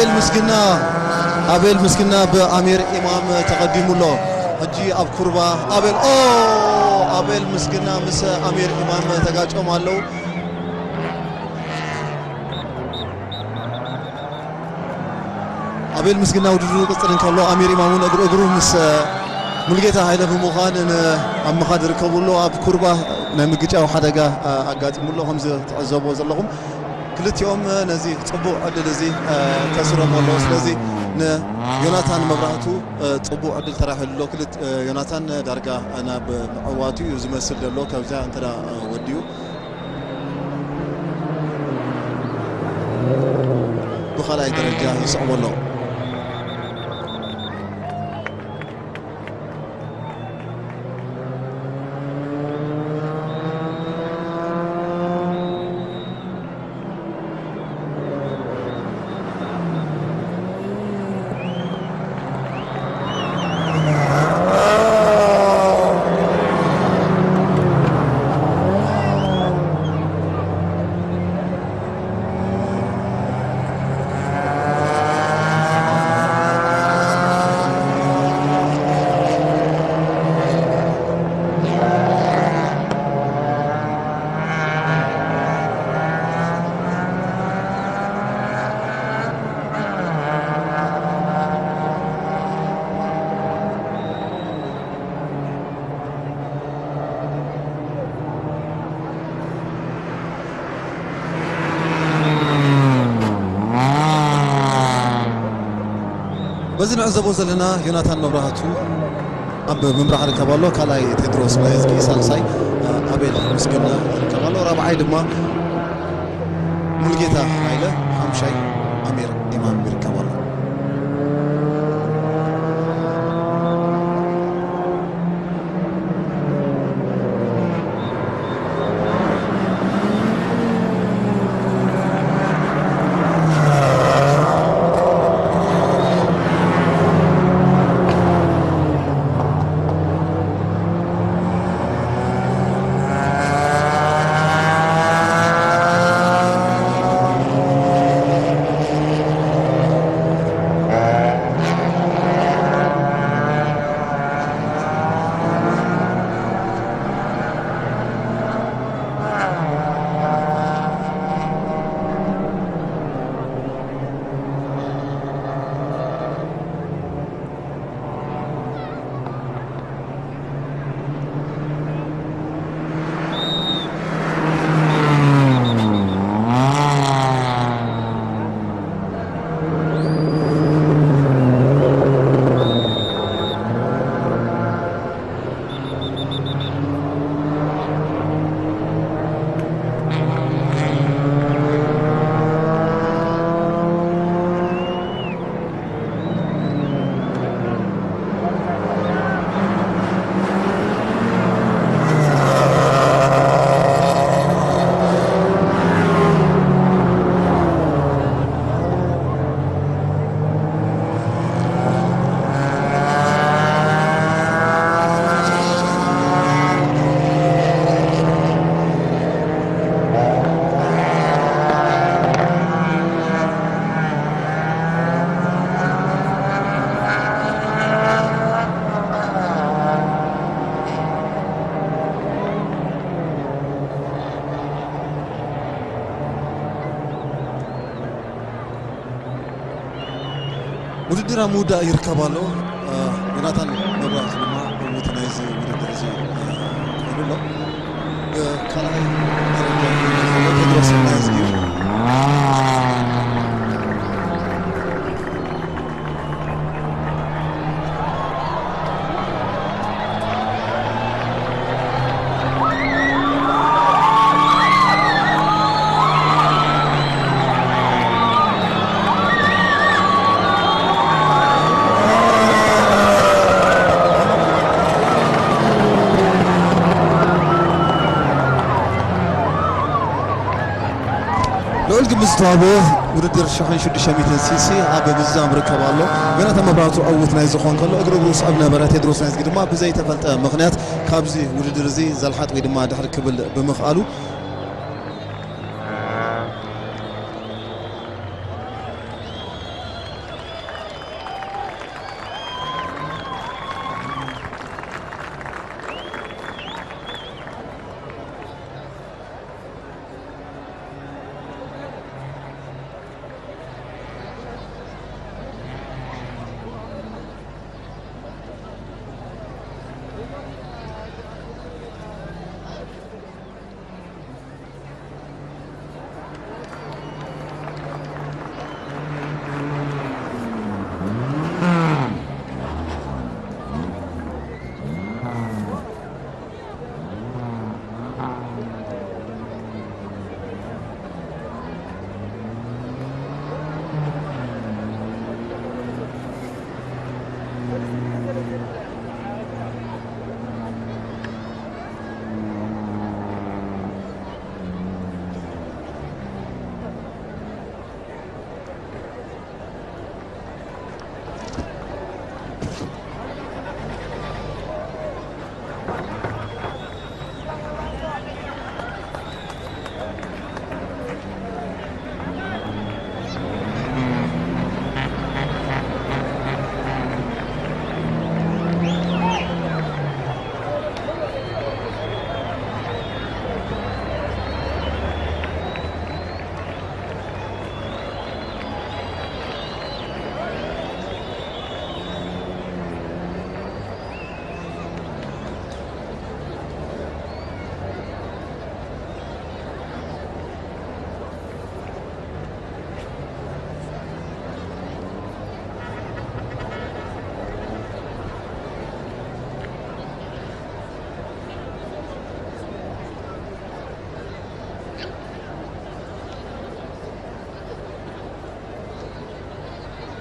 ኣቤል ምስግና፣ ኣቤል ምስግና ብኣሚር ኢማም ተቐዲሙ ኣሎ። ሕጂ ኣብ ኩርባ ኣቤል፣ ኦ፣ ኣቤል ምስግና ምስ ኣሚር ኢማም ተጋጮም ኣለዉ። ኣቤል ምስግና ውድድሩ ክቕጽል እንከሎ፣ ኣሚር ኢማም እውን እግሪ እግሩ ምስ ሙልጌታ ሃይለ ብምዃን ን-፣ ኣብ ምኻድ ይርከቡ ኣሎ። ኣብ ኩርባ ናይ ምግጫው ሓደጋ ኣጋጢሙ ኣሎ፣ ከምዚ ትዕዘብዎ ዘለኹም። ክልቲኦም ነዚ ጽቡቕ ዕድል እዚ ከስሮም ኣለዎ። ስለዚ ንዮናታን መብራህቱ ጽቡቕ ዕድል ተራሒሉ ኣሎ። ክልት-፣ ዮናታን ዳርጋ ናብ ምዕዋቱ እዩ ዝመስል ዘሎ፣ ካብዚኣ እንተ ደኣ ወዲኡ። ብኻልኣይ ደረጃ ይስዕቦ ኣሎ። በዚ ንዕዘቦ ዘለና ዮናታን መብራህቱ ኣብ ምምራሕ ይርከብ ኣሎ። ካልኣይ ቴድሮስ መዝጊ፣ ሳልሳይ ኣቤል ምስግና ይርከብ ኣሎ። ራብዓይ ድማ ሙሉጌታ ሃይለ፣ ሓምሻይ ኣሚር ኢማም ይርከብ ኣሎ። ውድድር ኣብ ምውዳእ ይርከብ ኣሎ። ዮናታን መብራህቱ ድማ ዕውት ናይዚ ውድድር እዚ ኮይኑ ኣሎ። ብካልኣይ ደረጃ ቴድሮስ ናይዝጊ። ልዑል ግምት ዝተዋህቦ ውድድር ሽሕን ሽዱሽተ ሚእትን ሲሲ ኣብ ምዝዛም ርከብ ኣሎ። ገና ተመብራቱ ዕውት ናይ ዝኾን ከሎ እግሪ እግሩ ስዕብ ነበረ። ቴድሮስ ናይዝጊ ድማ ብዘይተፈልጠ ምኽንያት ካብዚ ውድድር እዚ ዘልሓጥ ወይ ድማ ድሕር ክብል ብምኽኣሉ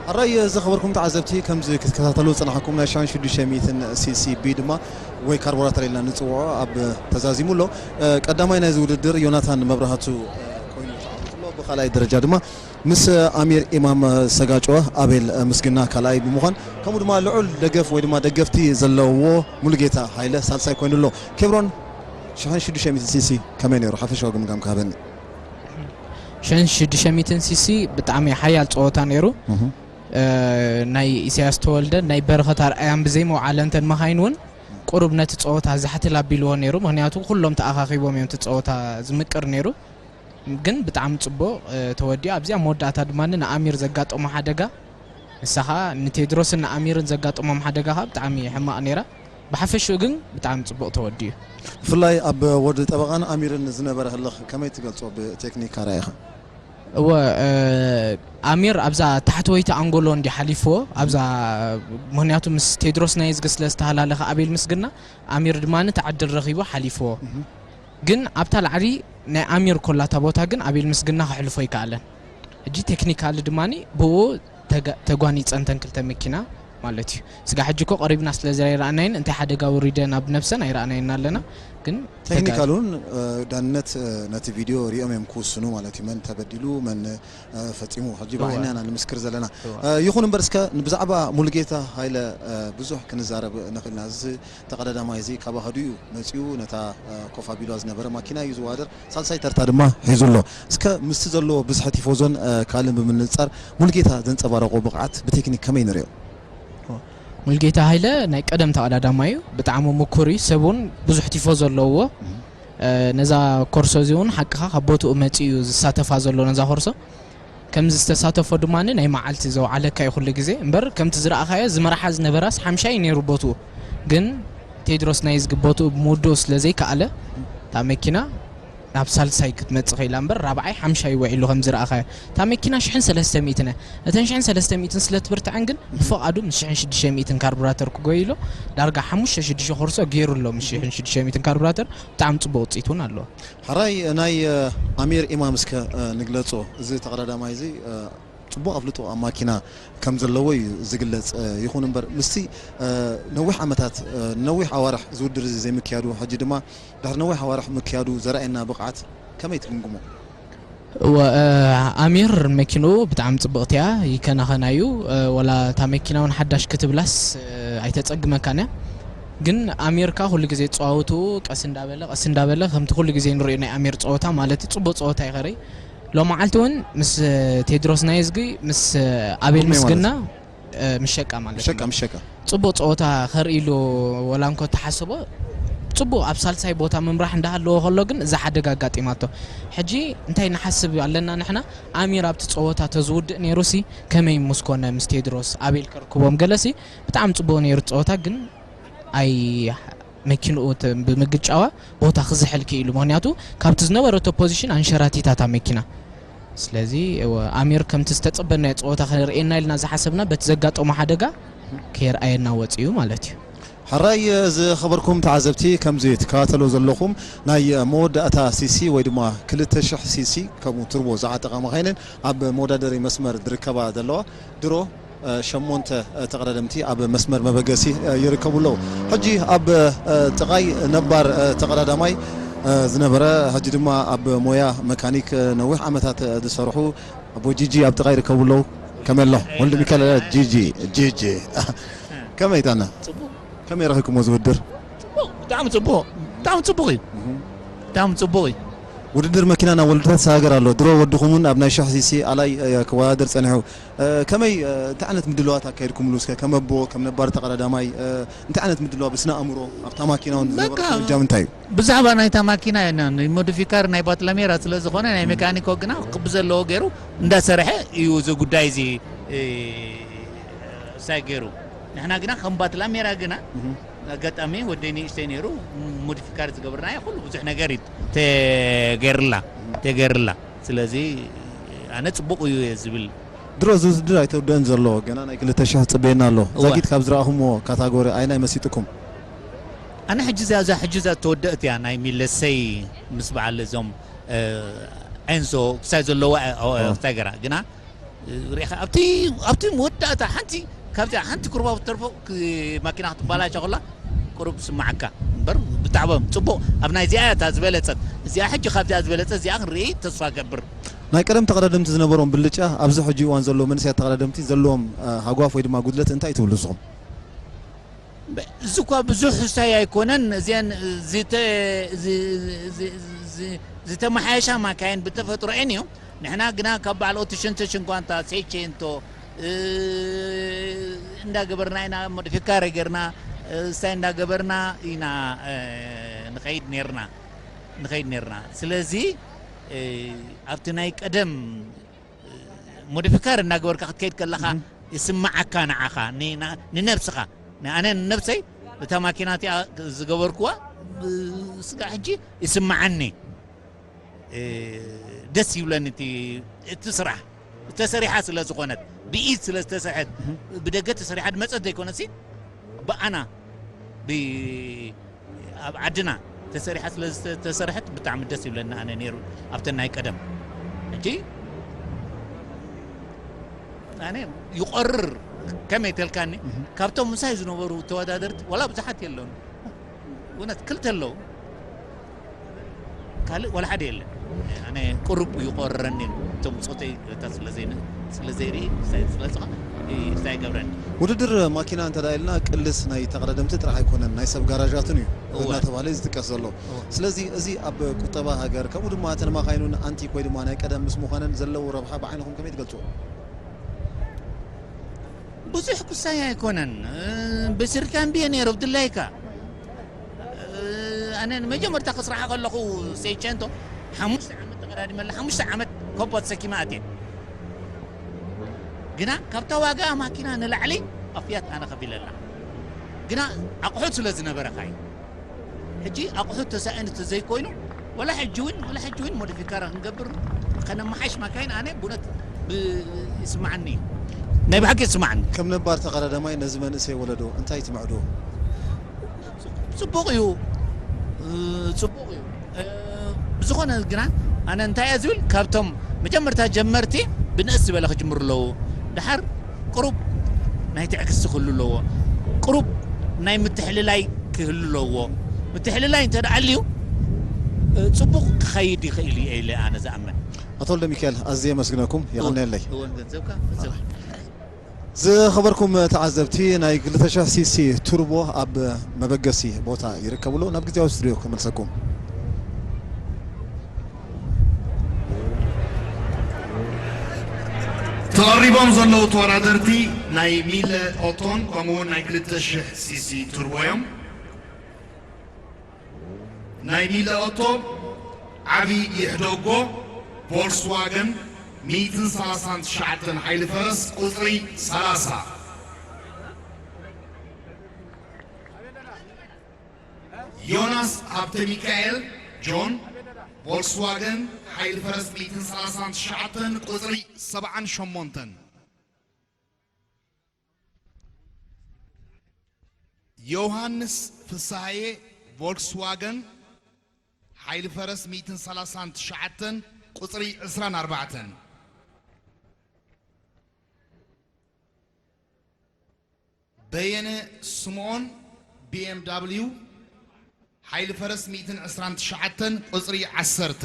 ሕራይ ዝኸበርኩም ተዓዘብቲ፣ ከምዚ ክትከታተሉ ዝጸናሕኩም ናይ ሽሕን ሽዱሽተ ሚእትን ሲሲ ቢ ድማ ወይ ካርቦራተር ኢልና ንጽውዖ ኣብ ተዛዚሙ ኣሎ። ቀዳማይ ናይዚ ውድድር ዮናታን መብራህቱ ኮይኑ ተዓዊቱ ኣሎ። ብኻልኣይ ደረጃ ድማ ምስ ኣሚር ኢማም ሰጋጭወ ኣቤል ምስግና ካልኣይ ብምዃን፣ ከምኡ ድማ ልዑል ደገፍ ወይ ድማ ደገፍቲ ዘለዎ ሙሉጌታ ሃይለ ሳልሳይ ኮይኑ ኣሎ። ኬብሮን፣ ሽሕን ሽዱሽተ ሚእትን ሲሲ ከመይ ነይሩ? ሓፈሻዊ ግምጋም ክሃበኒ። ሽሕን ሽዱሽተ ሚእትን ሲሲ ብጣዕሚ ሓያል ጸወታ ነይሩ። ናይ ኢሳያስ ተወልደ ናይ በረኸት ኣርኣያን ብዘይ መውዓለንተን መኻይን እውን ቁሩብ ነቲ ጸወታ ዛሕትል ኣቢልዎ ነይሩ። ምኽንያቱ ኩሎም ተኣኻኺቦም እዮም እቲ ጸወታ ዝምቅር ነይሩ። ግን ብጣዕሚ ጽቡቕ ተወዲኡ። ኣብዚኣ መወዳእታ ድማ ንኣሚር ዘጋጠሞ ሓደጋ፣ ንሳ ኸኣ ንቴድሮስን ንኣሚርን ዘጋጠሞም ሓደጋ ኸኣ ብጣዕሚ ሕማቕ ነይራ። ብሓፈሽኡ ግን ብጣዕሚ ጽቡቕ ተወዲኡ። ብፍላይ ኣብ ወዲ ጠበቓን ኣሚርን ዝነበረ ህልኽ ከመይ ትገልጾ ብቴክኒክ ኣረኣእኻ? እወ ኣሚር ኣብዛ ታሕተወይቲ ኣንጎሎ እንዲ ሓሊፍዎ ኣብዛ፣ ምክንያቱ ምስ ቴድሮስ ናይ ዝግ ስለ ዝተሃላለኸ ኣቤል ምስግና፣ ኣሚር ድማ እቲ ዕድል ረኺቡ ሓሊፍዎ። ግን ኣብታ ላዕሊ ናይ ኣሚር ኮላታ ቦታ ግን ኣቤል ምስግና ከሕልፎ ይከኣለን። ሕጂ ቴክኒካሊ ድማ ብኡ ተጓኒፀን ተን ክልተ መኪና ማለት እዩ። ስጋ ሕጂ እኮ ቀሪብና ስለ ዘይረኣናየን እንታይ ሓደጋ ውሪደን ኣብ ነብሰን ኣይረኣናየን ኣለና። ግን ቴክኒካል እውን ዳንነት ነቲ ቪድዮ ሪኦም እዮም ክውስኑ ማለት እዩ። መን ተበዲሉ መን ፈፂሙ ሕጂ ብዓይና ኢና ንምስክር ዘለና። ይኹን እምበር እስከ ብዛዕባ ሙሉጌታ ሃይለ ብዙሕ ክንዛረብ ንኽእል ኢና። እዚ ተቐዳዳማይ እዚ ካብ ኣሃዱ እዩ መፂኡ። ነታ ኮፍ ኣቢሏ ዝነበረ ማኪና እዩ ዝዋደር። ሳልሳይ ተርታ ድማ ሒዙ ኣሎ። እስከ ምስቲ ዘለዎ ብዝሒ ቲፎዞን ካልእን ብምንፃር ሙሉጌታ ዘንፀባረቆ ብቕዓት ብቴክኒክ ከመይ ንሪኦ? ሙልጌታ ሃይለ ናይ ቀደም ተቐዳዳማይ እዩ። ብጣዕሚ ምኩር እዩ። ሰብ እውን ብዙሕ ቲፎ ዘለዎ ነዛ ኮርሶ እዚ እውን ሓቅኻ ካብ ቦትኡ መፂኡ እዩ ዝሳተፋ ዘሎ ነዛ ኮርሶ። ከምዚ ዝተሳተፎ ድማ ናይ መዓልቲ ዘውዓለካ እዩ ኩሉ ግዜ እምበር ከምቲ ዝረኣኻዮ ዝመርሓ ዝነበራስ ሓምሻይ ነይሩ ቦትኡ። ግን ቴድሮስ ናይ ዝግ ቦትኡ ብምውድኡ ስለ ዘይከኣለ እታ መኪና ናብ ሳልሳይ ክትመጽእ ኸኢላ እምበር ራብዓይ ሓምሻይ ውዒሉ ከም ዝረኣኻዮ። እታ መኪና ሽሕን ሰለስተ ሚእትን እያ። እተን ሽሕን ሰለስተ ሚእትን ስለ ትብርትዐን ግን ብፍቓዱ ምስ ሽሕን ሽዱሽተ ሚእትን ካርቡራተር ክጎይ ኢሉ ዳርጋ ሓሙሽተ ሽዱሽተ ኮርሶ ገይሩ ኣሎ ምስ ሽሕን ሽዱሽተ ሚእትን ካርቡራተር። ብጣዕሚ ጽቡቕ ውጽኢት እውን ኣለዎ። ሕራይ ናይ ኣሚር ኢማም እስከ ንግለጾ። እዚ ተቐዳዳማይ እዚ ጽቡቕ ኣፍልጦ ኣብ ማኪና ከም ዘለዎ እዩ ዝግለጽ። ይኹን እምበር ምስቲ ነዊሕ ዓመታት ነዊሕ ኣዋርሕ እዚ ውድድር እዚ ዘይምክያዱ ሕጂ ድማ ድሕሪ ነዊሕ ኣዋርሕ ምክያዱ ዘርኣየና ብቕዓት ከመይ ትግምግሞ? እወ ኣሚር መኪንኡ ብጣዕሚ ጽብቕቲ እያ፣ ይከናኸና እዩ። ወላ እታ መኪና እውን ሓዳሽ ክትብላስ ኣይተጸግመካን እያ። ግን ኣሚር ከኣ ኩሉ ግዜ ጸዋውትኡ ቀስ እንዳበለ ቀስ እንዳበለ ከምቲ ኩሉ ግዜ ንሪኦ ናይ ኣሚር ጸወታ ማለት እዩ። ጽቡቕ ጸወታ እዩ ከርኢ። ሎማዓልቲ እውን ምስ ቴድሮስ ናይዝጊ ምስ ኣቤል ምስግና ምሸቃ ማለት ምሸቃ ምሸቃ ጽቡቅ ጸወታ ከርኢ ኢሉ ወላ እንኮ ተሓስቦ ጽቡቅ ኣብ ሳልሳይ ቦታ ምምራሕ እንዳሃለዎ ከሎ ግን እዛ ሓደጋ ኣጋጢማቶ። ሕጂ እንታይ ንሓስብ ኣለና ንሕና? ኣሚር ኣብቲ ጸወታ ተዝውድእ ነይሩሲ ከመይ ምስ ኮነ ምስ ቴድሮስ ኣቤል ከርክቦም ገለሲ ብጣዕሚ ጽቡቅ ነይሩ ጸወታ ግን ኣይ መኪንኡ ብምግጫዋ ቦታ ክዝሕል ክኢሉ ምክንያቱ ካብቲ ዝነበረቶ ፖዚሽን ኣንሸራቲታ እታ መኪና። ስለዚ ኣሚር ከምቲ ዝተጸበናዮ ጸወታ ከርእየና ኢልና ዝሓሰብና በቲ ዘጋጠሞ ሓደጋ ከየርኣየና ወጺኡ ማለት እዩ። ሕራይ ዝኸበርኩም ተዓዘብቲ ከምዚ ትከታተሉ ዘለኹም ናይ መወዳእታ ሲሲ ወይ ድማ ክልተ ሽሕ ሲሲ ከምኡ ትርቦ ዝዓጠቓ መኻይንን ኣብ መወዳደሪ መስመር ዝርከባ ዘለዋ ድሮ ሸሞንተ ተቐዳደምቲ ኣብ መስመር መበገሲ ይርከቡ ኣለዉ። ሕጂ ኣብ ጥቓይ ነባር ተቐዳዳማይ ዝነበረ ሕጂ ድማ ኣብ ሞያ መካኒክ ነዊሕ ዓመታት ዝሰርሑ ኣቦ ጂጂ ኣብ ጥቓይ ይርከቡ ኣለዉ። ከመይ ኣሎ ወልደ ሚካኤል ጂጂ ጂጂ ከመይ ታና ከመይ ረኺብኩሞ ዝውድር? ብጣዕሚ ፅቡቕ ብጣዕሚ ፅቡቕ እዩ ብጣዕሚ ፅቡቕ እዩ። ውድድር መኪና ናብ ወለዶታት ይሰጋገር ኣሎ። ድሮ ወድኹም እውን ኣብ ናይ ሽሕ ሲሲ ኣላይ ክወዳደር ጸኒሑ። ከመይ እንታይ ዓይነት ምድልዋት ኣካይድኩምሉ እስከ ከም ኣቦ ከም ነባር ተቐዳዳማይ እንታይ ዓይነት ምድልዋ ብስነ ኣእምሮ ኣብታ ማኪና እውን ዝነበረ እጃም እንታይ እዩ? ብዛዕባ ናይታ ማኪና ሞዲፊካር ናይ ባትላሜራ ስለ ዝኾነ ናይ ሜካኒኮ ግና ክቢ ዘለዎ ገይሩ እንዳሰርሐ እዩ እዚ ጉዳይ እዚ ሳይ ገይሩ ንሕና ግና ከም ባትላሜራ ግና ኣጋጣሚ ወደይ ንእሽተይ ነይሩ ሞዲፊካር ዝገብርናዮ ኩሉ ብዙሕ ነገር እዩ ተገርላ ተገርላ ስለዚ ኣነ ፅቡቅ እዩ እየ ዝብል ድሮ እዚ ውድድር ኣይተወደአን ዘሎ ገና ናይ ክልተ ሽሕ ፅበየና ኣሎ እዛ ጊት ካብ ዝረኣኹምዎ ካታጎሪ ኣይናይ መሲጥኩም ኣነ ሕጂ እዛ እዛ ሕጂ እዛ ተወደእት እያ ናይ ሚለሰይ ምስ በዓል እዞም ኤንዞ ክሳይ ዘለዋ ክሳይ ገራ ግና ሪኢኻ ኣብቲ ኣብቲ መወዳእታ ሓንቲ ካብዚኣ ሓንቲ ቁርባ ብትተርፎ ክ- ማኪና ክትበላሸ ከላ ቁሩብ ስማዓካ እምበር ብጣዕሚ ጽቡቕ ኣብ ናይ እዚኣ እታ ዝበለጸት እዚኣ ሕጂ ካብዚኣ ዝበለጸት እዚኣ ክንርኢ ተስፋ ገብር። ናይ ቀደም ተቐዳደምቲ ዝነበሮም ብልጫ ኣብዚ ሕጂ እዋን ዘለዉ መንእሰያት ተቐዳደምቲ ዘለዎም ሃጓፍ ወይ ድማ ጉድለት እንታይ ትብሉ ንስኹም? እዚ እኳ ብዙሕ ሕሳይ ኣይኮነን። እዚአን ዝተመሓየሻ ማካይን ብተፈጥሮኤን እዩ። ንሕና ግና ካብ በዓል ኦትሽን ተሽን ኳንታ ሴቼንቶ እንዳገበርና ኢና፣ ሞዲፊካረ ገርና ስታይ እንዳገበርና ኢና ንኸይድ ነርና ንኸይድ ነርና። ስለዚ ኣብቲ ናይ ቀደም ሞዲፊካር እናገበርካ ክትከይድ ከለኻ ይስምዓካ፣ ንዓኻ ንነብስኻ። ኣነ ንነብሰይ እታ ማኪና እቲኣ ዝገበርኩዋ ስጋ ሕጂ ይስምዓኒ፣ ደስ ይብለኒ። እቲ ስራሕ ተሰሪሓ ስለ ዝኾነት፣ ብኢድ ስለ ዝተሰርሐት፣ ብደገ ተሰሪሓ ዝመፀት ዘይኮነሲ ብኣና ኣብ ዓድና ተሰሪሓ ስለ ዝተሰርሐት ብጣዕሚ ደስ ይብለኒ ኣነ ነይሩ ኣብተን ናይ ቀደም። ሕጂ ኣነ ይቆርር ከመይ ተልካኒ ካብቶም ምሳይ ዝነበሩ ተወዳደርቲ ዋላ ብዙሓት የለውን። እውነት ክልተ ኣለዉ ካልእ ዋላ ሓደ የለን። ኣነ ቁሩብ ይቆርረኒ እቶም ብፆተይ እታ ስለዘይርኢ ስለዝበፅኻ ይቕርታ ይገብረኒ። ውድድር ማኪና እንተ ኢልና ቅልስ ናይ ተቐዳደምቲ ጥራሕ ኣይኮነን ናይ ሰብ ጋራጃትን እዩ እናተባህለ ዝጥቀስ ዘሎ። ስለዚ እዚ ኣብ ቁጠባ ሃገር ከምኡ ድማ እተን ማኻይኑን ኣንቲክ ወይ ድማ ናይ ቀደም ምስ ምዃነን ዘለዎ ረብሓ ብዓይንኹም ከመይ ትገልፅዎ? ብዙሕ ክሳይ ኣይኮነን። ብስርካን ብየ ነይሩ ብድላይካ ኣነ ንመጀመርታ ክስራሓ ከለኹ ሴቸንቶ ሓሙሽተ ዓመት ተቐዳዲመላ ሓሙሽተ ዓመት ኮቦ ተሰኪመ ኣትየ። ግና ካብታ ዋጋ ማኪና ንላዕሊ ኣፍያት ኣነ ከፊለላ። ግና ኣቑሑት ስለ ዝነበረካ እዩ። ሕጂ ኣቑሑት ተሳእን እንተዘይኮይኑ ወላ ሕጂ እውን ወላ ሕጂ እውን ሞዲፊካራ ክንገብር ከነመሓሽ ማካይን ኣነ ብእውነት ይስምዓኒ እዩ። ናይ ብሓቂ ይስምዓኒ። ከም ነባር ተቐዳዳማይ ነዚ መንእሰይ ወለዶ እንታይ ትምዕዶ? ጽቡቕ እዩ። ጽቡቕ እዩ። ብዝኾነ ግና ኣነ እንታይ እየ ዝብል ካብቶም መጀመርታ ጀመርቲ ብንእስ ዝበለ ክጅምሩ ኣለዎ። ድሓር ቅሩብ ናይ ትዕግስቲ ክህሉ ኣለዎ። ቅሩብ ናይ ምትሕልላይ ክህሉ ኣለዎ። ምትሕልላይ እንተ ደኣ ኣልዩ ጽቡቕ ክኸይድ ይኽእል እዩ ኢለ ኣነ ዝኣምን። ኣቶ ወልደ ሚካኤል ኣዝየ የመስግነኩም። የቐንየለይ። እወን ገንዘብካ ዝኸበርኩም ተዓዘብቲ ናይ ክልተ ሽሕ ሲሲ ቱርቦ ኣብ መበገሲ ቦታ ይርከብሉ ናብ ግዜያዊ ስቱዲዮ ክመልሰኩም። ተቐሪቦም ዘለዉ ተወዳደርቲ ናይ ሚለ ኦቶን ከምኡውን ናይ ክልተ ሽሕ ሲሲ ቱርቦ እዮም። ናይ ሚለ ኦቶ ዓቢ ይሕደጎ ቮልስዋገን ሚእትን ሰላሳን ትሽዓተን ሓይሊ ፈረስ ቁጽሪ ሰላሳ። ዮናስ ሃብተ ሚካኤል ጆን ቮልስዋገን ሓይሊ ፈረስ ሚእትን ሰላሳን ትሽዓተን ቁጽሪ ሰብዓን ሸሞንተን። ዮሃንስ ፍስሃየ ቮልክስዋገን ሓይሊ ፈረስ ሚእትን ሰላሳን ትሽዓተን ቁጽሪ ዕስራን ኣርባዕተን። በየነ ስምኦን ቢ ኤም ዳብሊው ሓይሊ ፈረስ ሚእትን ዕስራን ትሽዓተን ቁጽሪ ዓሰርተ።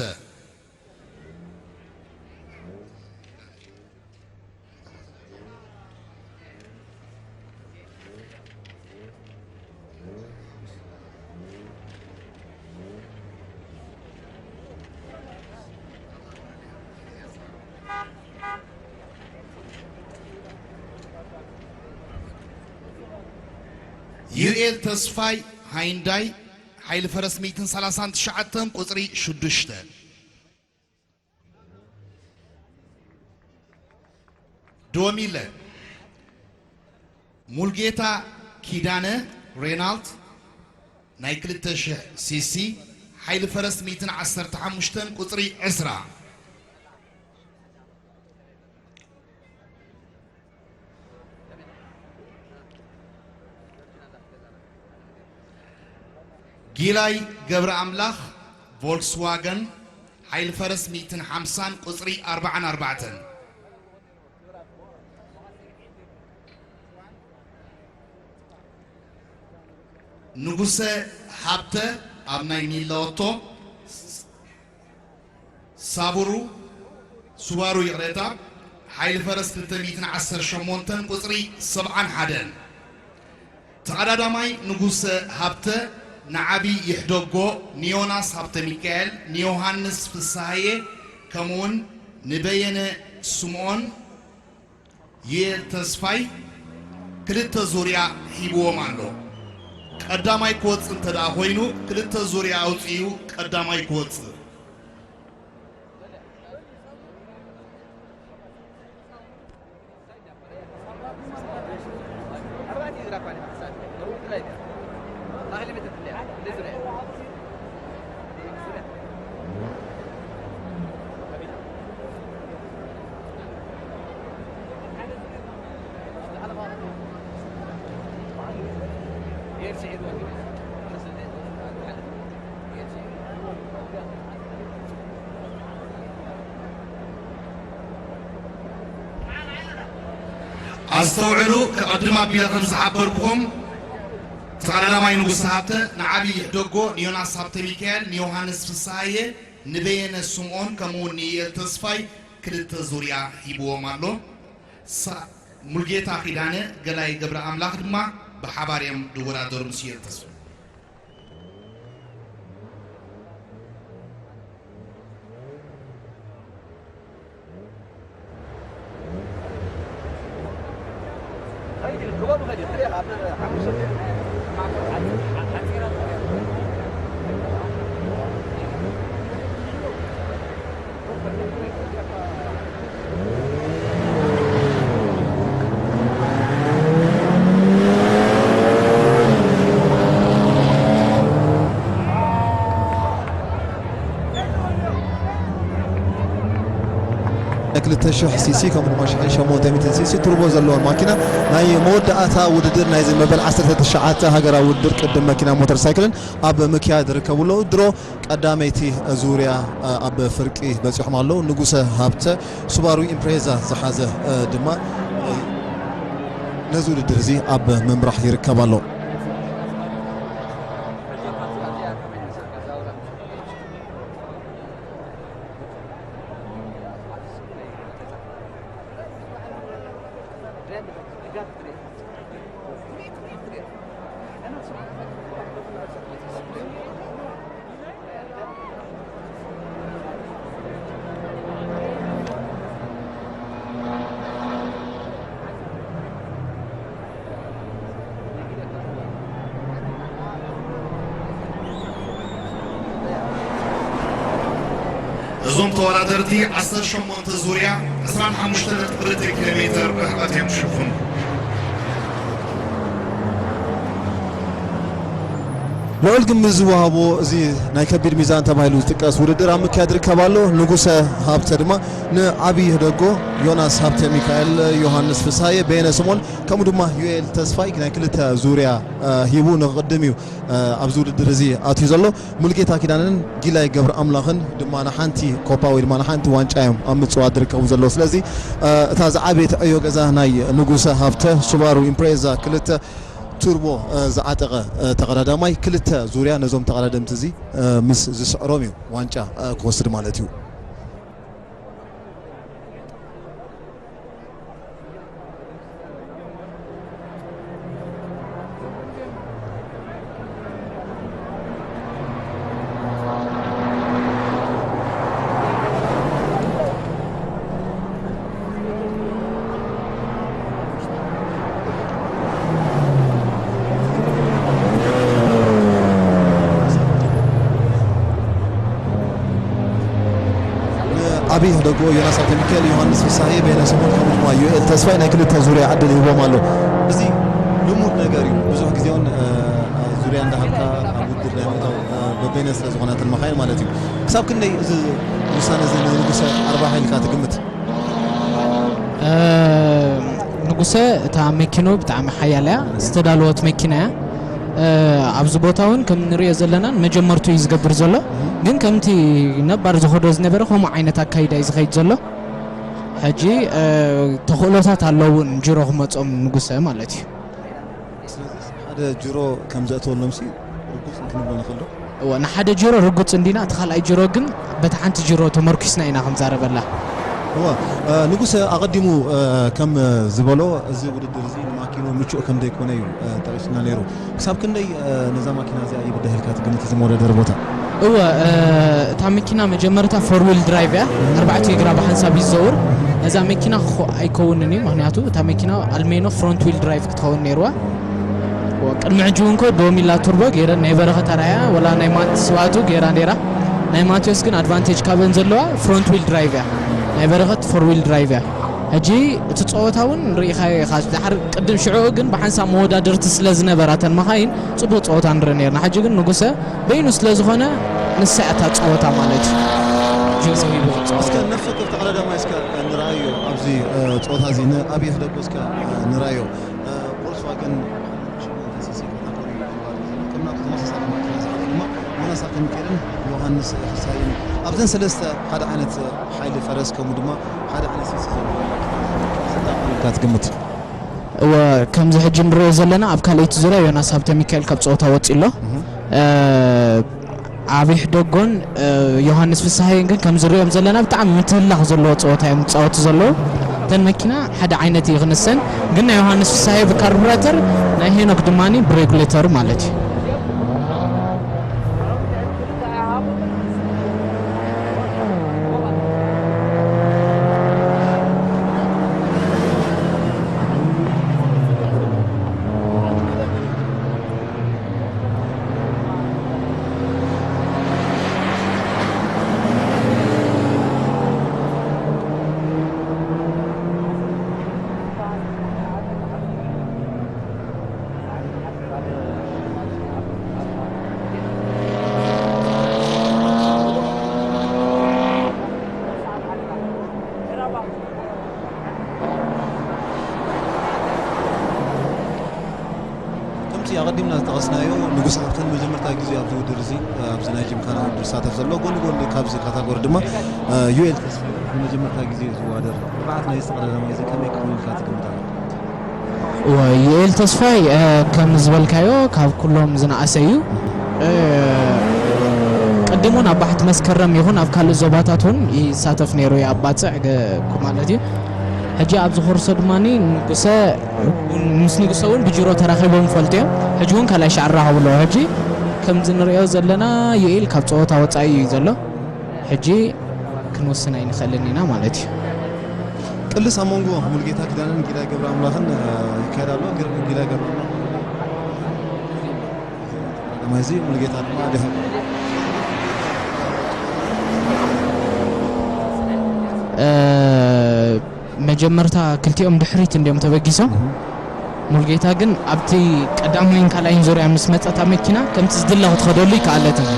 ዩኤል ተስፋይ ሃይንዳይ ሓይሊ ፈረስ ሚእትን ሰላሳን ትሽዓተን ቁጽሪ ሽዱሽተ። ዶሚለ ሙልጌታ ኪዳነ ሬናልት ናይ ክልተ ሽሕ ሲሲ ሓይሊ ፈረስ ሚእትን ዓሰርተ ሓሙሽተን ቁጽሪ ዕስራ። ጊላይ ገብረ ኣምላኽ ቮልክስዋገን ሓይሊ ፈረስ ሚእትን ሓምሳን ቁጽሪ ኣርባዓን ኣርባዕተን። ንጉሰ ሃብተ ኣብ ናይ ሚላወቶ ሳቡሩ ሱባሩ ይቕሬታ ሓይሊ ፈረስ ክልተ ሚእትን ዓሰርተ ሸሞንተን ቁጽሪ ሰብዓን ሓደን። ተቐዳዳማይ ንጉሰ ሃብተ ንዓቢ ይሕደጎ፣ ንዮናስ ሃብተ ሚካኤል፣ ንዮሃንስ ፍስሃየ ከምኡውን ንበየነ ስምኦን ዩኤል ተስፋይ ክልተ ዙርያ ሂብዎም ኣሎ። ቀዳማይ ክወጽእ እንተ ደኣ ኮይኑ ክልተ ዙርያ ኣውጺኡ ቀዳማይ ክወጽእ። ኣስተውዕሉ፣ ከቐድም ኣቢለ ከም ዝሓበርኩኹም፣ ተቐዳዳማይ ንጉስ ሃብተ ንዓብዪ ይሕደጎ፣ ንዮናስ ሃብተ ሚካኤል፣ ንዮሃንስ ፍስሃየ፣ ንበየነ ስምኦን፣ ከምኡውን ንኢየል ተስፋይ ክልተ ዙርያ ሂብዎም ኣሎ። ሳ-፣ ሙልጌታ ኪዳነ፣ ገላይ ገብረ ኣምላኽ ድማ ብሓባር እዮም ዝወዳደሩ ምስ ኢየል ተስፋይ። ክልተ ሽሕ ሲሲ ከምኡ ድማ ሽሕን ሸሞንተ ሚእትን ሲሲ ቱርቦ ዘለወን ማኪና ናይ መወዳእታ ውድድር ናይዚ መበል ዓሰርተ ትሽዓተ ሃገራዊ ውድድር ቅድም መኪና ሞተር ሳይክልን ኣብ ምክያድ ይርከቡ ኣለዉ። ድሮ ቀዳመይቲ ዙርያ ኣብ ፍርቂ በጺሖም ኣለዉ። ንጉሰ ሃብተ ሱባሩ ኢምፕሬዛ ዝሓዘ ድማ ነዚ ውድድር እዚ ኣብ ምምራሕ ይርከብ ኣሎ። እዞም ተወዳደርቲ ዓሰርተ ሸሞንተ ዙርያ ዕስራን ሓሙሽተ ነጥቢ ክልተ ኪሎ ሜተር ርሕቐት እዮም ዝሽፍኑ። ልዑል ግምት ዝወሃቦ እዚ ናይ ከቢድ ሚዛን ተባሂሉ ዝጥቀስ ውድድር ኣብ ምክያድ ይርከብ ኣሎ። ንጉሰ ሃብተ ድማ ንዓብዪ ህደጎ፣ ዮናስ ሃብተ ሚካኤል፣ ዮሃንስ ፍስሃየ፣ በየነ ስምኦን ከምኡ ድማ ዩኤል ተስፋይ ናይ ክልተ ዙርያ ሂቡ ንክቕድም እዩ ኣብዚ ውድድር እዚ ኣትዩ ዘሎ። ሙልጌታ ኪዳነን ጊላይ ገብረ ኣምላኽን ድማ ንሓንቲ ኮፓ ወይ ድማ ንሓንቲ ዋንጫ እዮም ኣብ ምጽዋት ዝርከቡ ዘለዉ። ስለዚ እታ ዝዓበየት ዕዮ ገዛ ናይ ንጉሰ ሃብተ ሱባሩ ኢምፕሬዛ ክልተ ቱርቦ ዝዓጠቐ ተቐዳዳማይ ክልተ ዙርያ ነዞም ተቐዳደምቲ እዚ ምስ ዝስዕሮም እዩ ዋንጫ ክወስድ ማለት እዩ። ንዓብዪ ህደጎ ዮናስ ሃብተሚካኤል፣ ዮሃንስ ፍሳሄ፣ በየነ ስምኦን ከምኡ ድማ ዩኤል ተስፋይ ናይ ክልተ ዙርያ ዕድል ሂቦም ኣሎ። እዚ ልሙድ ነገር እዩ። ብዙሕ ግዜ እውን ዙርያ እንዳሃብካ ኣብ ውድድር ናይ ምእታው በበይነ ስለ ዝኾነትን መኻይን ማለት እዩ። ክሳብ ክንደይ እዚ ውሳነ እዚ ንንጉሰ ኣርባሒ ኢልካ ትግምት? ንጉሰ፣ እታ መኪንኡ ብጣዕሚ ሓያል እያ፣ ዝተዳለወት መኪና እያ። ኣብዚ ቦታ እውን ከም ንሪኦ ዘለና ንመጀመርቱ እዩ ዝገብር ዘሎ፣ ግን ከምቲ ነባር ዝኸዶ ዝነበረ ከምኡ ዓይነት ኣካይዳ እዩ ዝኸይድ ዘሎ። ሕጂ ተኽእሎታት ኣለዉ እውን ጅሮ ክመጾም ንጉሰ ማለት እዩ። ጅሮ ከም ዘእተወሎም ሲ ርጉጽ ክንብሎ ንኽእል ዶ? እወ፣ ንሓደ ጅሮ ርጉጽ እንዲና፣ እቲ ካልኣይ ጅሮ ግን በቲ ሓንቲ ጅሮ ተመርኪስና ኢና ክንዛረበላ። እወ፣ ንጉሰ ኣቐዲሙ ከም ዝበሎ፣ እዚ ውድድር እዚ ንማኪኑ ምቹእ ከም ዘይኮነ እዩ ጠቒሱልና ነይሩ። ክሳብ ክንደይ ነዛ ማኪና እዚኣ ይብድህ ኢልካ ትግምት፣ እዚ መወዳደሪ ቦታ? እወ፣ እታ መኪና መጀመርታ ፎር ዊል ድራይቭ እያ፣ ኣርባዕቲኡ እግራ ብሓንሳብ ይዘውር። ነዛ መኪና ክኾ ኣይከውንን እዩ፣ ምኽንያቱ እታ መኪና ኣልሜኖ ፍሮንት ዊል ድራይቭ ክትኸውን ነይርዋ። ቅድሚ ሕጂ እውን ኮ ዶሚላ ቱርቦ ገይረን ናይ በረኸት ኣርኣያ ወላ ናይ ማት ስባቱ ገይራ ነይራ። ናይ ማቴዎስ ግን ኣድቫንቴጅ ካብን ዘለዋ ፍሮንት ዊል ድራይቭ እያ። ናይ በረኸት ፎር ዊል ድራይቭ እያ። ሕጂ እቲ ፀወታ እውን ርኢኻዮ ኢኻ። ድሓር ቅድም ሽዑ ግን ብሓንሳብ መወዳድርቲ ስለ ዝነበራ እተን መኻይን ፅቡቅ ፀወታ ንርኢ ነርና። ሕጂ ግን ንጉሰ በይኑ ስለ ዝኾነ ንሳ እያ እታ ፀወታ ማለት እዩ። ጅሮ ሂቡ ክፃወት እስከ ነፍሲ ወከፍ ተቐዳዳማይ እስከ ንርኣዮ ኣብዚ ፀወታ እዚ ንኣብይ ሕደጎ እስከ ንርኣዮ። ቮልስዋገን ሽሞንተሲሲ ካታጎሪ ይባል ዘሎ። ከም ናቱ ተመሳሳሊ ማኪና ዝሓዘ ድማ ዮናስ ኣከሚካኤልን ዮሃንስ ፍስሃየን ኣብዘን ሰለስተ ሓደ ዓይነት ሓይሊ ፈረስ ከምኡ ድማ ሓደ ዓይነት ሴሲ ዘለዎ ማኪና ዝጣመሩ ኢልካ ትግምት? እወ፣ ከምዚ ሕጂ ንሪኦ ዘለና ኣብ ካልኣይቲ ዙርያ ዮናስ ሃብተሚካኤል ካብ ፀወታ ወፂ ኣሎ። ኣብ ይሕደጎን ዮሃንስ ፍስሃየን ግን ከም ዝሪኦም ዘለና ብጣዕሚ ምትህላኽ ዘለዎ ፀወታ እዮም ዝፃወቱ ዘለዉ። እተን መኪና ሓደ ዓይነት እዩ ክንሰን፣ ግን ናይ ዮሃንስ ፍስሃየ ብካርቡራተር ናይ ሄኖክ ድማኒ ብሬጉሌተሩ ማለት እዩ። ከምቲ ኣቐዲምና ዝጠቐስናዮ፣ ንጉስ ሃብተ ንመጀመርታ ግዜ ኣብዚ ውድድር እዚ፣ ኣብዚ ናይ ጂምካና ውድድር ዝሳተፍ ዘሎ፣ ጎኒ ጎኒ ካብዚ ካታጎሪ ድማ ዩኤል ተስፋ ንመጀመርታ ግዜ እዩ ዝወዳደር። ብቕዓት ናይዚ ተቐዳዳማይ እዚ ከመይ ክኸውን ኢልካ ትግምት ኣለኻ? ዩኤል ተስፋይ ከም ዝበልካዮ ካብ ኩሎም ዝነኣሰ እዩ። ቅድም እውን ኣብ ባሕቲ መስከረም ይኹን ኣብ ካልእ ዞባታት እውን ይሳተፍ ነይሩ እዩ፣ ኣብ ባፅዕ ማለት እዩ። ሕጂ ኣብዚ ኮርሶ ድማ ንጉሰ ምስ ንጉሰ እውን ብጅሮ ተራኺቦም ይፈልጡ እዮም። ሕጂ እውን ካልኣይ ሻዕ ራኸቡ ኣለዎ። ሕጂ ከምዚ ንሪኦ ዘለና ዩኤል ካብ ፀወታ ወፃኢ እዩ ዘሎ። ሕጂ ክንወስን ኣይንኽእልን ኢና ማለት እዩ። ቅልስ ኣብ መንጎ ሙልጌታ ኪዳነን ጊላይ ገብረ ኣምላኽን ይካየድ ኣሎ። ጊላይ ገብረ ኣምላኽ ቀዳማይ እዚ ሙልጌታ ድማ ድሕሪ መጀመርታ ክልቲኦም ድሕሪት እንዲዮም ተበጊሶም። ሙልጌታ ግን ኣብቲ ቀዳማይን ካልኣይን ዙርያ ምስ መጸት ኣብ መኪና ከምቲ ዝድለ ክትኸደሉ ይከኣለትን።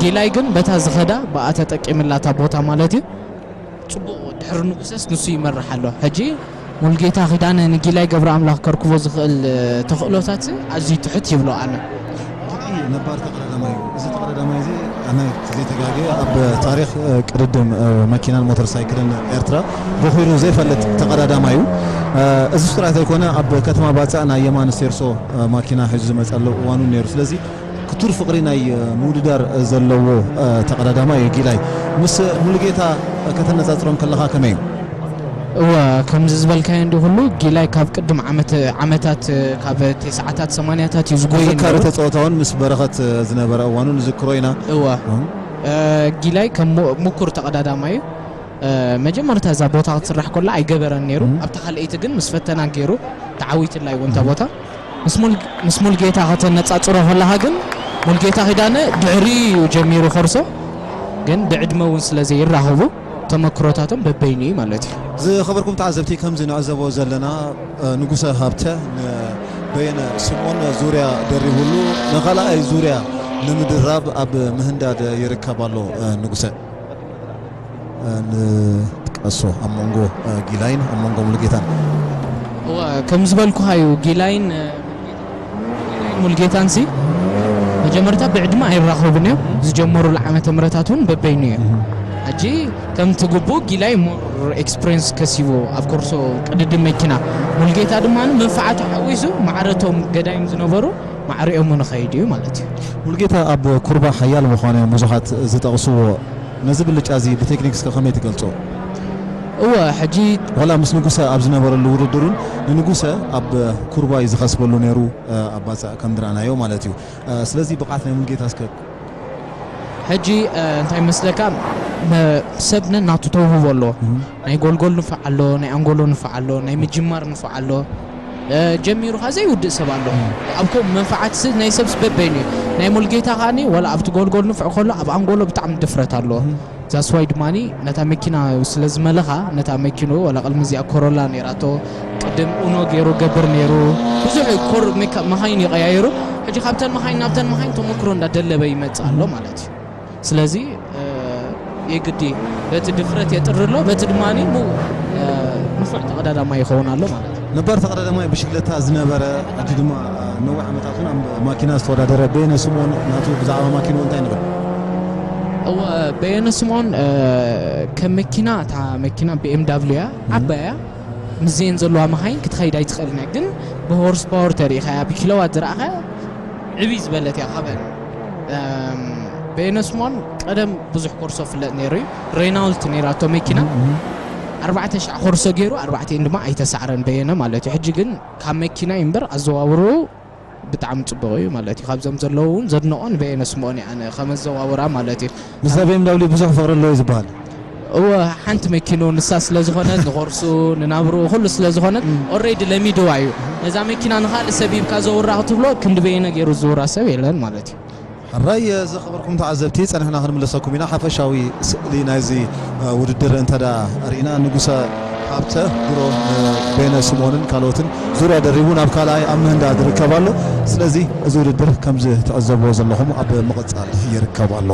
ጊላይ ግን በታ ዝኸዳ ብኣ ተጠቂምላ እታ ቦታ ማለት እዩ። ጽቡቕ ድሕሪ ንጉሰስ ንሱ ይመርሕ ኣሎ። ሕጂ ሙልጌታ ኪዳነ ንጊላይ ገብረኣምላኽ ከርክቦ ዝኽእል ተኽእሎታት ኣዝዩ ትሑት ይብሎ ኣነ። ጊላይ ነባር ተቐዳዳማይ እዩ። እዚ ተቐዳዳማይ እዚ ኣነ ዘይተጋግየ ኣብ ታሪኽ ቅድድም መኪናን ሞተር ሳይክልን ኤርትራ ቦኺሩ ዘይፈልጥ ተቐዳዳማይ እዩ። እዚ ጥራይ ዘይኮነ ኣብ ከተማ ባጽዕ ናይ የማነ ሴርሶ ማኪና ሒዙ ዝመጸሉ እዋን እውን ነይሩ። ስለዚ ክቱር ፍቕሪ ናይ ምውድዳር ዘለዎ ተቐዳዳማይ እዩ ጊላይ። ምስ ሙሉጌታ ከተነጻጽሮም ከለኻ ከመይ እዩ? እወ፣ ከምዚ ዝበልካዮ እንዲ ኩሉ ጊላይ ካብ ቅድም ዓመት ዓመታት ካብ ተስዓታት ሰማንያታት እዩ ዝጎይ ዝኽር ነይሩ። ተጻወታ እውን ምስ በረኸት ዝነበረ እዋኑ ንዝክሮ ኢና። እወ። እም። ጊላይ ከም ሙ- ምኩር ተቐዳዳማይ እዩ። መጀመርታ እዛ ቦታ ክትስራሕ ከላ ኣይገበረን ነይሩ። ኣብታ ካልኣይቲ ግን ምስ ፈተና ገይሩ ተዓዊትላ እውን እታ ቦታ። ምስ ሙል- ምስ ሙልጌታ ከተነጻጽሮ ከለኻ ግን ሙልጌታ ኪዳነ ድሕሪ እዩ ጀሚሩ ኮርሶ፣ ግን ብዕድመ እውን ስለ ዘይራኸቡ ተመክሮታቶም በበይኑ እዩ ማለት እዩ። ዝኸበርኩም ተዓዘብቲ፣ ከምዚ ንዕዘቦ ዘለና ንጉሰ ሃብተ ንበየነ ስምኦን ዙርያ ደሪቡሉ ንኻልኣይ ዙርያ ንምድራብ ኣብ ምህንዳድ ይርከብ ኣሎ። ንጉሰ ንጥቀሶ ኣብ መንጎ ጊላይን ኣብ መንጎ ሙሉጌታን። እወ፣ ከም ዝበልኩኻ እዩ። ጊላይን ሙልጌታን ሲ መጀመርታ ብዕድመ ኣይራኸቡን እዮም። ዝጀመሩሉ ዓመተ ምህረታት እውን በበይኑ እዩ። ሕጂ ከምቲ ግቡእ ጊላይ ሞር ኤክስፕሪንስ ከሲቡ ኣብ ኮርሶ ቅድድም መኪና፣ ሙልጌታ ድማ መንፍዓቱ ሓዊሱ ማዕረቶም ገዳይም ዝነበሩ ማዕሪኦም ንኸይድ እዩ ማለት እዩ። ሙልጌታ ኣብ ኩርባ ሓያል ምዃኑ እዮም ብዙሓት ዝጠቕስዎ። ነዚ ብልጫ እዚ ብቴክኒክስ ከ ከመይ ትገልጾ? እወ፣ ሕጂ ዋላ ምስ ንጉሰ ኣብ ዝነበረሉ ውድድር እውን ንንጉሰ ኣብ ኩርባ እዩ ዝኸስበሉ ነይሩ፣ ኣብ ባጽዕ ከም ዝረኣናዮ ማለት እዩ። ስለዚ ብቕዓት ናይ ሙልጌታ እስከ ሕጂ እንታይ መስለካ፣ ሰብ ነናቱ ተውህቦ ኣሎ። ናይ ጎልጎል ንፋዕ ኣሎ፣ ናይ ኣንጎሎ ንፋዕ ኣሎ፣ ናይ ምጅማር ንፋዕ ኣሎ። ጀሚሩኻ ዘይውድእ ሰብ ኣሎ። ኣብ ከምኡ መንፍዓት ስ- ናይ ሰብስ በበይኑ እዩ። ናይ ሙልጌታ ከኣኒ ዋላ ኣብቲ ጎልጎል ንፍዕ ከሎ ኣብ ኣንጎሎ ብጣዕሚ ድፍረት ኣሎ። ዛስዋይ ድማ ነታ መኪና ስለ ዝመለኻ፣ ነታ መኪኑ ዋላ ቅድሚ እዚኣ ኮሮላ ነይራቶ፣ ቅድም ኡኖ ገይሩ ገብር ነይሩ። ብዙሕ ኮር መካ- መኻይን ይቀያየሩ። ሕጂ ካብተን መኻይን ናብተን መኻይን ተመክሮ እንዳደለበ ይመጽእ ኣሎ ማለት እዩ። ስለዚ የግዲ በቲ ድፍረት የጥሪ ኣሎ፣ በቲ ድማ ንፉዕ ተቐዳዳማይ ይኸውን ኣሎ ማለት እዩ። ነባር ተቐዳዳማይ ብሽግለታ ዝነበረ፣ ሕጂ ድማ ነዊሕ ዓመታት እውን ኣብ ማኪና ዝተወዳደረ በየነ ስምኦን ናቱ ብዛዕባ ማኪንኡ እንታይ ንብል? እወ፣ በየነ ስምኦን ከም መኪና፣ እታ መኪና ቢ ኤም ዳብሊው እያ፣ ዓባይ እያ። ምስዘን ዘለዋ መኻይን ክትኸይድ ኣይትኽእልን እያ፣ ግን ብሆርስ ፓወር ተሪኢኻያ፣ ብኪሎዋት ዝረኣኻያ ዕብይ ዝበለት እያ ካብአን። በየነ ስምኦን ቀደም ብዙሕ ኮርሶ ፍለጥ ነይሩ እዩ። ሬናውልት ነይራቶ መኪና፣ ኣርባዕተ ሻዕ ኮርሶ ገይሩ፣ ኣርባዕተን ድማ ኣይተሳዕረን በየነ ማለት እዩ። ሕጂ ግን ካብ መኪና እዩ እምበር ኣዘዋውርኡ ብጣዕሚ ጽቡቕ እዩ ማለት እዩ። ካብዞም ዘለዉ እውን ዘድንቖ ንበየነ ስምኦን እየ ኣነ ከመዘዋውራ ማለት እዩ። ምስዛ ቢ ኤም ዳብሊው ብዙሕ ፍቕሪ ኣለዎ እዩ ዝበሃል። እወ፣ ሓንቲ መኪኑ ንሳ ስለ ዝኾነት፣ ንኾርሱ ንናብርኡ ኩሉ ስለ ዝኾነት፣ ኦልሬዲ ለሚድዋ እዩ። ነዛ መኪና ንኻልእ ሰብ ሂብካ ዘውራ ክትብሎ ክንዲ በየነ ገይሩ ዝዝውራ ሰብ የለን ማለት እዩ። ሕራይ ዝኸበርኩም ተዓዘብቲ፣ ጸኒሕና ክንምለሰኩም ኢና። ሓፈሻዊ ስእሊ ናይዚ ውድድር እንተ ደኣ ርኢና፣ ንጉሰ ሃብተ ድሮ ንበየነ ስምኦንን ካልኦትን ዙርያ ደሪቡ ናብ ካልኣይ ኣብ ምህንዳ ዝርከብ ኣሎ። ስለዚ እዚ ውድድር ከምዚ ትዕዘብዎ ዘለኹም ኣብ ምቕጻል ይርከብ ኣሎ።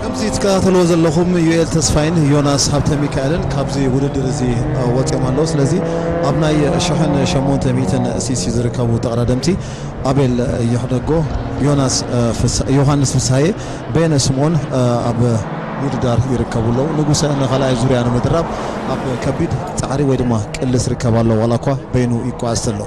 ከምዚ ትከታተልዎ ዘለኹም ዩኤል ተስፋይን ዮናስ ሃብተ ሚካኤልን ካብዚ ውድድር እዚ ወፂኦም ኣለዉ። ስለዚ ኣብ ናይ ሽሕን ሸሞንተ ሚእትን ሲሲ ዝርከቡ ተቐዳደምቲ ኣቤል ይሕደጎ፣ ዮናስ፣ እ፣ ፍስ-፣ ዮሃንስ ፍስሃየ፣ በየነ ስምኦን፣ እ፣ ኣብ ምውድዳር ይርከቡ ኣለዉ። ንጉሰ ንኻልኣይ ዙርያ ንምድራብ ኣብ ከቢድ ጻዕሪ ወይ ድማ ቅልስ ይርከብ ኣሎ፣ ዋላ እኳ በይኑ ይጓዓዝ ተሎ።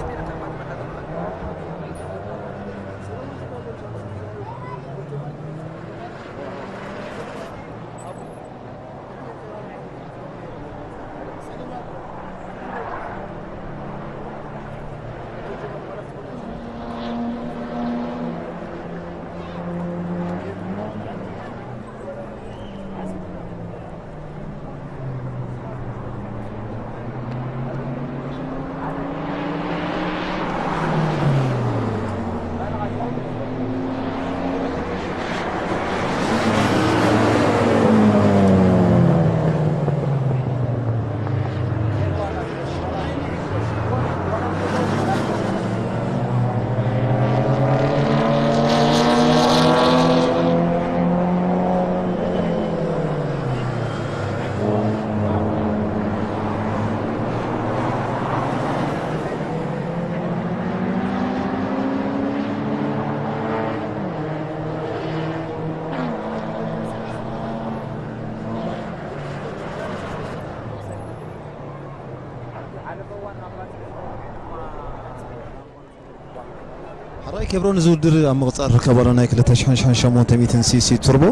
ራይ ኬብሮን፣ እዚ ውድድር ኣብ ምቕጻል ርከብ ኣሎ፣ ናይ ክልተ ሽሕን ሸሞንተ ሚእትን ሲሲ ቱርቦ።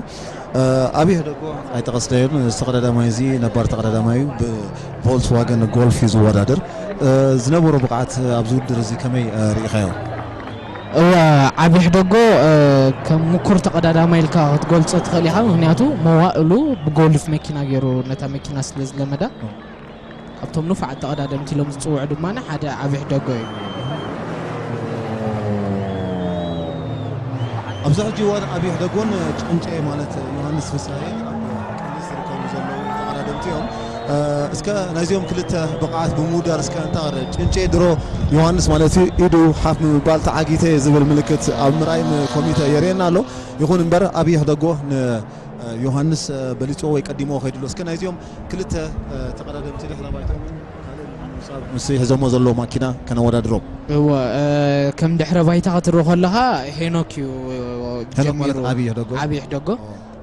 ኣብ ይሕደጎ ኣይጠቐስናዮን፣ እዚ ተቐዳዳማይ እዚ ነባር ተቐዳዳማይ እዩ፣ ብቮልስዋገን ጎልፍ እዩ ዝወዳደር። ዝነበሮ ብቕዓት ኣብዚ ውድድር እዚ ከመይ ርኢኻዮ? እወ፣ ዓቢ ሕደጎ ከም ምኩር ተቐዳዳማይ ኢልካ ክትገልጾ ትኽእል ኢኻ። ምኽንያቱ መዋእሉ ብጎልፍ መኪና ገይሩ ነታ መኪና ስለ ዝለመዳ፣ ካብቶም ንፉዓት ተቐዳደምቲ ኢሎም ዝጽውዑ ድማ ሓደ ዓቢ ሕደጎ እዩ። ኣብዚ ሕጂ እዋን ኣብ ይሕደጎን ጭንጨ ማለት ዮሃንስ ፍስሃየ ኣብ ቅድሚት ዝርከቡ ዘለዉ ተቐዳደምቲ እዮም። እስከ ናይዚኦም ክልተ ብቕዓት ብምውዳር እስከ እንታ ቐረ ጭንጨ ድሮ ዮሃንስ ማለት እዩ ኢዱ ሓፍ ብምባል ተዓጊተ ዝብል ምልክት ኣብ ምርኣይ ንኮሚተ የርእየና ኣሎ። ይኹን እምበር ኣብ ይሕደጎ ንዮሃንስ በሊፅዎ ወይ ቀዲሞ ከይድሎ። እስከ ናይዚኦም ክልተ ተቐዳደምቲ ድሕረ ባይታ ምስ ሒዞሞ ዘለዉ ማኪና ከነወዳድሮም። እወ፣ ከም ድሕረ ባይታ ክትርኢ ከለኻ ሄኖክ እዩ ሄኖክ ማለት ጀሚሩ። ዓብዪ ይሕደጎ? ዓብዪ ይሕደጎ።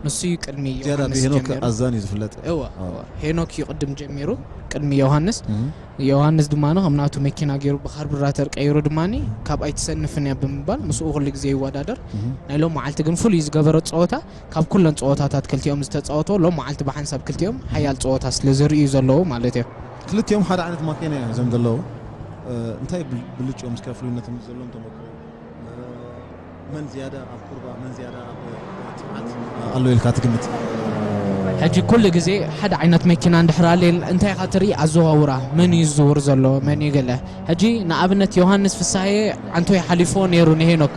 ንሱ እዩ ቅድሚ ዝያዳ ዮሃንስ ብሄኖክ ጀሚሩ። ኣዛን እዩ ዝፍለጥ። እወ፣ እወ። ሄኖክ እዩ ቅድም ጀሚሩ፣ ቅድሚ ዮሃንስ። እህ። ዮሃንስ ድማ ከም ናቱ መኪና ገይሩ ብካርቡራተር ቀይሩ ድማ ካብኣ ኣይትሰንፍን እያ ብምባል ምስኡ ኩሉ ግዜ ይወዳደር። እህ። ናይ ሎም መዓልቲ ግን ፍሉይ ዝገበሮ ፀወታ ካብ ኩለን ፀወታታት ክልቲኦም ዝተፃወቶ ሎም መዓልቲ ብሓንሳብ ክልቲኦም ሓያል ፀወታ ስለ ዘርእዩ ዘለዉ ማለት እዮም። ክልቲኦም ሓደ ዓይነት ማኪና እዮም ዞም ዘለዉ። እ፣ እንታይ ብል- ብልጭኦም እስከ ፍሉይነቶም ዘለዎም ተመክሮ? እ፣ መን ዝያዳ ኣብ ቁርባ፣ መን ዝያዳ ኣብ ትብዓት ኣሎ ኢልካ ትግምት? ሕጂ ኩሉ ግዜ ሓደ ዓይነት መኪና እንድሕር ኣለ እንታይ ኢኻ ትርኢ? ኣዘዋውራ መን እዩ ዝዝውር ዘሎ መን እዩ ገለ። ሕጂ ንኣብነት ዮሃንስ ፍሳሄ ዓንቶይ ሓሊፎ ነይሩ ንሄኖክ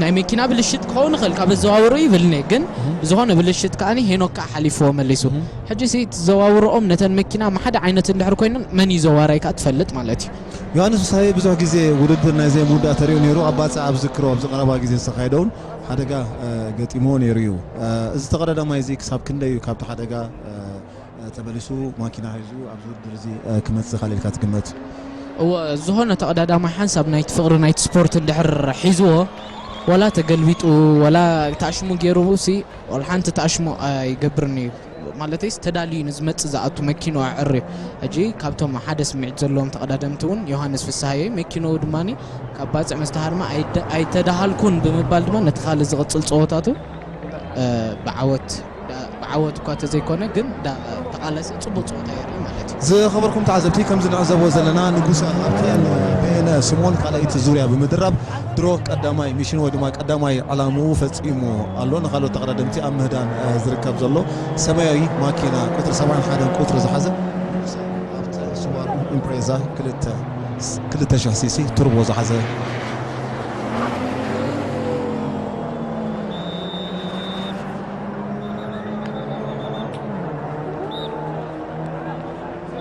ናይ መኪና ብልሽት ክኸውን ይኽእል ካብ ኣዘዋውሩ ይብልኒ ግን ብዝኾነ ብልሽት ከዓኒ ሄኖክ ከዓ ሓሊፍዎ መሊሱ ሕጂ ሲ ትዘዋውርኦም ነተን መኪና ሓደ ዓይነት እንድሕር ኮይነን መን እዩ ዘዋራይ ከዓ ትፈልጥ ማለት እዩ። ዮሃንስ ፍስሃየ ብዙሕ ግዜ ውድድር ናይ ዘይምውዳእ ተሪኡ ነይሩ። ኣብ ባጽዕ ኣብ ዝክሮ ኣብዚ ቀረባ ግዜ ዝተኻየደ እውን ሓደጋ ገጢምዎ ነይሩ እዩ። እዚ ተቐዳዳማይ እዚ ክሳብ ክንደይ እዩ ካብቲ ሓደጋ ተመሊሱ ማኪና ሒዙ ኣብዚ ውድድር እዚ ክመጽእ ይኽእል ኢልካ ትግምት? እወ፣ ዝኾነ ተቐዳዳማይ ሓንሳብ ናይቲ ፍቕሪ ናይቲ ስፖርት እንድሕር ሒዝዎ፣ ዋላ ተገልቢጡ ዋላ ተኣሽሙ ገይሩ ሲ ዋላ ሓንቲ ተኣሽሙ ኣይገብርን እዩ። ማለተይስ ተዳልዩ ንዝመጽእ ዝኣቱ መኪንኡ ኣዕርዩ። ሕጂ ካብቶም ሓደ ስምዒት ዘለዎም ተቐዳደምቲ እውን ዮሃንስ ፍስሃየ እዩ። መኪንኡ ድማ ካብ ባጽዕ ምስ ተሃርመ ኣይደ- ኣይተዳሃልኩን ብምባል ድማ ነቲ ካልእ ዝቕጽል ጸወታቱ ብዓወት ብዓወት እኳ ተዘይኮነ ግን ተቓለሰ ጽቡቕ ጸወታ የርኢ ማለት እዩ። ዝኸበርኩም ተዓዘብቲ ከምዚ ንዕዘቦ ዘለና ንጉሰ ሃብተ ንበየነ ስምኦን ካልኣይቲ ዙርያ ብምድራብ ድሮ ቀዳማይ ሚሽን ወይ ድማ ቀዳማይ ዕላምኡ ፈጺሙ ኣሎ። ንኻልኦት ተቐዳደምቲ ኣብ ምህዳን ዝርከብ ዘሎ ሰማያዊ ማኪና ቁጽሪ ሰብዓን ሓደን ቁጽሪ ዝሓዘ ንጉሰ ሃብተ ሱባሩ ኢምፕሬዛ ክልተ ክልተ ሽሕ ሲሲ ቱርቦ ዝሓዘ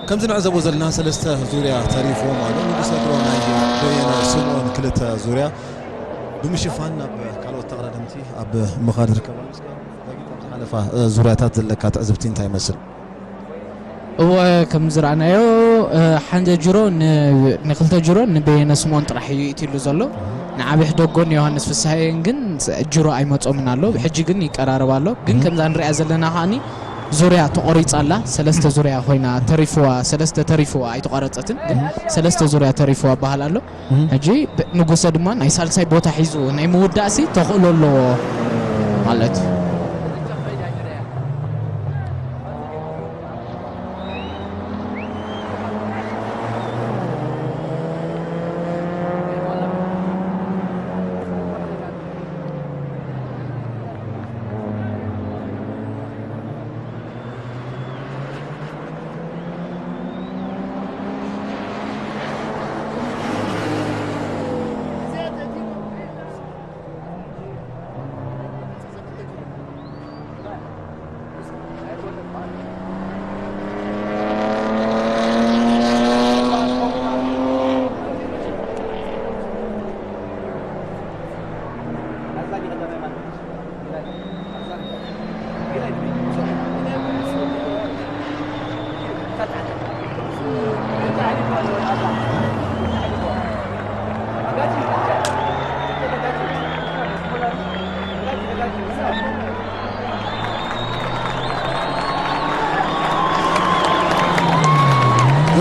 ከምዚ ንዕዘቦ ዘለና ሰለስተ ዙርያ ተሪፍዎም ኣሎ። ንጉሰ ድሮ ናይ በየነ ስምኦን ክልተ ዙርያ ብምሽፋን ናብ ካልኦት ተቐዳደምቲ ኣብ ምኻድ ይርከብ ኣሎ። እስከ ዳጊት ኣብ ዝሓለፋ ዙርያታት ዘለካ ትዕዝብቲ እንታይ ይመስል? እወ ከም ዝረኣናዮ ሓደ ጅሮ ንክልተ ጅሮ ንበየነ ስምኦን ጥራሕ እዩ ኢትሉ ዘሎ ንዓብሕ ደጎን ዮሃንስ ፍስሃየን ግን ጅሮ ኣይመፆምን ኣሎ ሕጂ ግን ይቀራረብ ኣሎ ግን ከምዛ ንሪኣ ዘለና ከዓኒ ዙርያ ተቆሪፃ ኣላ ሰለስተ ዙርያ ኮይና ተሪፍዋ ሰለስተ ተሪፍዋ ኣይተቋረፀትን ግን ሰለስተ ዙርያ ተሪፍዋ በሃል ኣሎ ሕጂ ንጉሰ ድማ ናይ ሳልሳይ ቦታ ሒዙ ናይ ምውዳእሲ ተኽእሎ ኣለዎ ማለት እዩ።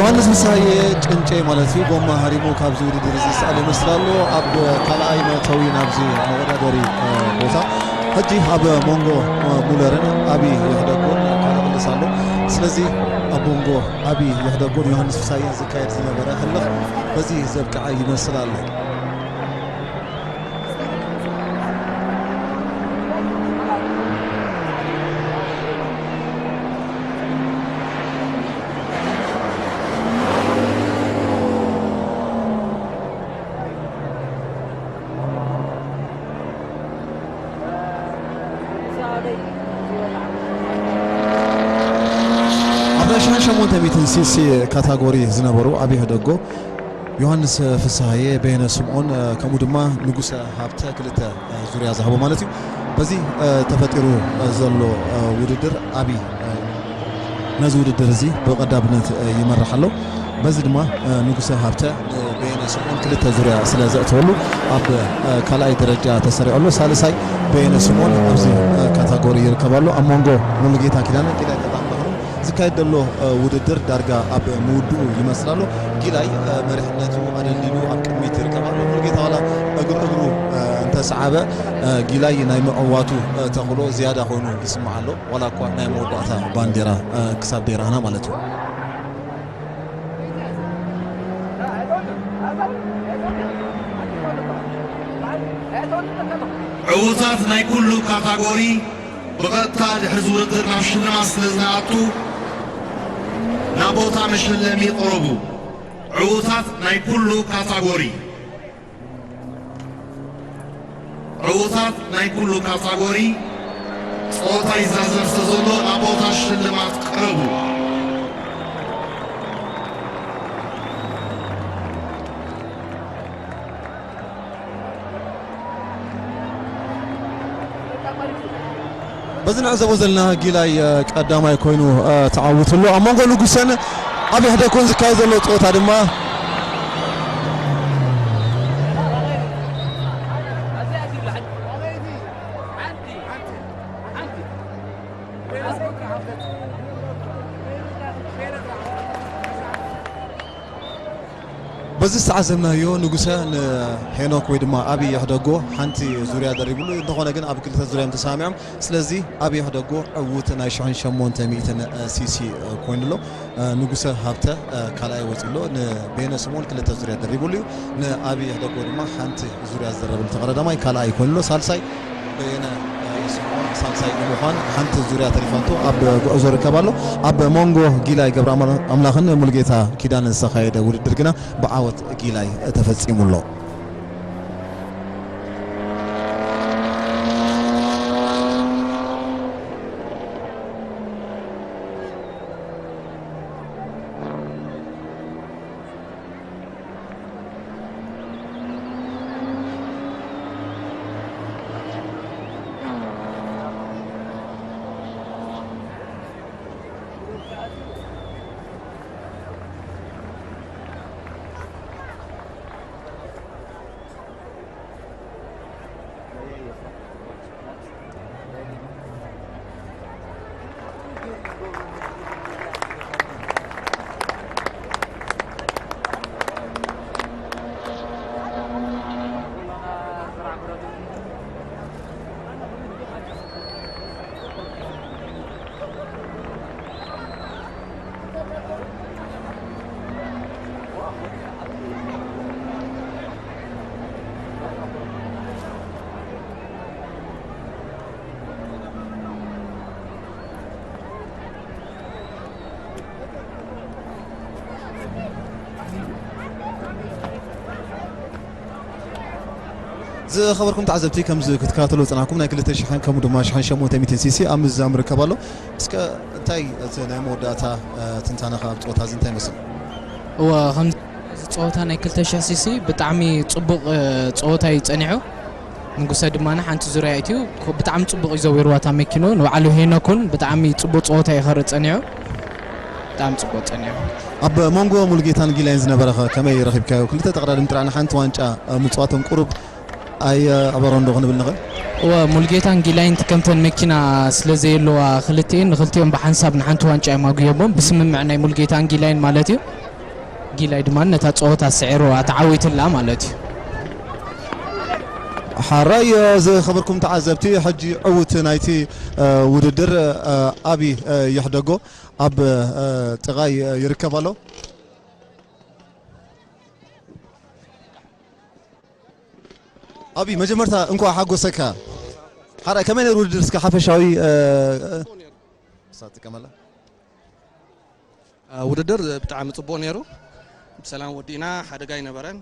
ዮሃንስ ፍስሃየ ጭንጨ ማለት እዩ። ጎማ ሃሪሙ ካብዚ ውድድር እዚ ዝስኣል ይመስል ኣሎ። ኣብ ካልኣይ መእተዊ ናብዚ መወዳደሪ፣ እ፣ ቦታ ሕጂ ኣብ መንጎ፣ እ፣ ሙለርን ኣቢ ይሕደጎን ካልእ ክልስ ኣሎ። ስለዚ ኣብ መንጎ ኣቢ ይሕደጎን ዮሃንስ ፍስሃየን ዝካየድ ዝነበረ ህልኽ በዚ ዘብቅዐ ይመስል ኣሎ። ኣብ ናይ ሽሕን ሸሞንተ ሚእትን ሲሲ ካታጎሪ ዝነበሩ ኣብ ይሕደጎ ዮሃንስ ፍስሃየ፣ በየነ ስምዖን፣ ከምኡ ድማ ንጉሰ ሃብተ ክልተ ዙርያ ዝሃቦ ማለት እዩ። በዚ ተፈጢሩ ዘሎ ውድድር ኣቢ ነዚ ውድድር እዚ ብቐዳምነት ይመርሕ ኣሎ። በዚ ድማ ንጉሰ ሃብተ ንበየነ ስምዖን ክልተ ዙርያ ስለ ዘእተወሉ ኣብ ካልኣይ ደረጃ ተሰሪዑ ኣሎ። ሳልሳይ በየነ ስምዖን ኣብዚ ካታጎሪ ይርከብ ኣሎ። ኣብ መንጎ ሙሉጌታ ኪዳነ ኪዳይ ተጣምሩ ዝካየድ ዘሎ፣ እ፣ ውድድር ዳርጋ ኣብ ምውድኡ ይመስል ኣሎ። ጊላይ፣ እ፣ መሪሕነቱ ኣደልዲሉ ኣብ ቅድሚት ይርከብ ኣሎ። ሙሉጌታ ዋላ እግሩ እግሩ፣ እ፣ እንተሰዓበ፣ እ፣ ጊላይ ናይ ምዕዋቱ፣ እ፣ ተኽእሎ ዝያዳ ኮይኑ ይስማዕ ኣሎ። ዋላ እኳ ናይ መወዳእታ ባንዴራ፣ እ፣ ክሳብ ደይረኣና ማለት እዩ። ዕዉታት ናይ ኩሉ ካታጎሪ ብቐጥታ ድሕሪ ዝውድድር ናብ ሽልማት ስለ ዝኣቱ፣ ናብ ቦታ መሸለሚ ቅረቡ። ዕዉታት ናይ ኩሉ ካታጎሪ፣ ዕዉታት ናይ ኩሉ ካታጎሪ፣ ጸወታ ይዛዘም ስለ ዘሎ ናብ ቦታ ሽልማት ቅረቡ። በዚ ንዕዘቦ ዘለና ጊላይ፣ እ፣ ቀዳማይ ኮይኑ፣ እ፣ ተዓዊቱ ኣሎ። ኣብ መንጎ ንጉሰን ኣብ ይሕደጎን ዝካየድ ዘሎ ጸወታ ድማ በዚ ዝተዓዘብናዮ ንጉሰ ንሄኖክ ወይ ድማ ኣቢ ይሕደጎ ሓንቲ ዙርያ ደሪብሉ፣ እንተኾነ ግን ኣብ ክልተ ዙርያ እዮም ተሰማሚዖም። ስለዚ ኣቢ ይሕደጎ ዕዉት ናይ ሽሕን ሸሞንተ ሚእትን ሲሲ ኮይኑ ኣሎ። ንጉሰ ሃብተ ካልኣይ ወፂኡ ኣሎ። ንበየነ ስምኦን ክልተ ዙርያ ደሪብሉ እዩ። ንኣቢ ይሕደጎ ድማ ሓንቲ ዙርያ ዝደረበሉ ተቐዳዳማይ ካልኣይ ኮይኑ ኣሎ። ሳልሳይ በየነ፣ እ፣ ስምኦን ሳልሳይ ንምዃን ሓንቲ ዙርያ ተሪፋቶ ኣብ ጉዕዞ ይርከብ ኣሎ። ኣብ መንጎ ጊላይ ገብረ ኣምላኽን ሙሉጌታ ኪዳንን ዝተኻየደ ውድድር ግና ብዓወት ጊላይ ተፈጺሙ ኣሎ። ዝኸበርኩም ተዓዘብቲ፣ ከምዚ ክትከታተሉ ዝጸናሕኩም ናይ ክልተ ሽሕን ከምኡ ድማ ሽሕን ሸሞንተ ሚእትን ሲሲ ኣብ ምዝዛም ይርከብ ኣሎ። እስከ እንታይ እቲ ናይ መወዳእታ፣ እ፣ ትንታነኻ ኣብ ጸወታ እዚ እንታይ ይመስል? እወ፣ ከም እዚ ጸወታ ናይ ክልተ ሽሕ ሲሲ ብጣዕሚ ጽቡቕ፣ እ፣ ጸወታ እዩ ጸኒሑ። ንጉሰ ድማ ሓንቲ ዙርያ ኣእትዩ፣ ኮ-፣ ብጣዕሚ ጽቡቕ እዩ ዘዊርዋ እታ መኪኑ። ንባዕሉ ሄኖክ እውን ብጣዕሚ ጽቡቕ ጸወታ እዩ ከርኢ ጸኒሑ። ብጣዕሚ ጽቡቕ ጸኒሑ። ኣብ መንጎ ሙሉጌታን ጊላይን ዝነበረ ኸ ከመይ ረኺብካዮ? ክልተ ተቐዳደምቲ ጥራሕ ንሓንቲ ዋንጫ፣ እ፣ ምጽዋቶም ቁሩብ ኣየዕበሮን ዶ ክንብል ንኽእል? እወ፣ ሙሉጌታን ጊላይን ከምተን መኪና ስለ ዘየለዋ ክልቲኤን፣ ንክልቲኦም ብሓንሳብ ንሓንቲ ዋንጫ እዮም ኣጉዮሞም፣ ብስምምዕ ናይ ሙሉጌታን ጊላይን ማለት እዩ። ጊላይ ድማ ነታ ጸወታ ስዒርዋ ተዓዊትላ ማለት እዩ። ሓራይ ዝኸበርኩም ተዓዘብቲ፣ ሕጂ ዕውት ናይቲ ውድድር ኣቢ ይሕደጎ ኣብ ጥቓይ ይርከብ ኣሎ። ኣቢ፣ መጀመርታ እንኳዕ ሓጎሰካ። ሓራይ ከመይ ነይሩ ውድድር? እስከ ሓፈሻዊ እሳ ትጥቀመላ። ውድድር ብጣዕሚ ጽቡቕ ነይሩ። ብሰላም ወዲእና፣ ሓደጋ ኣይነበረን።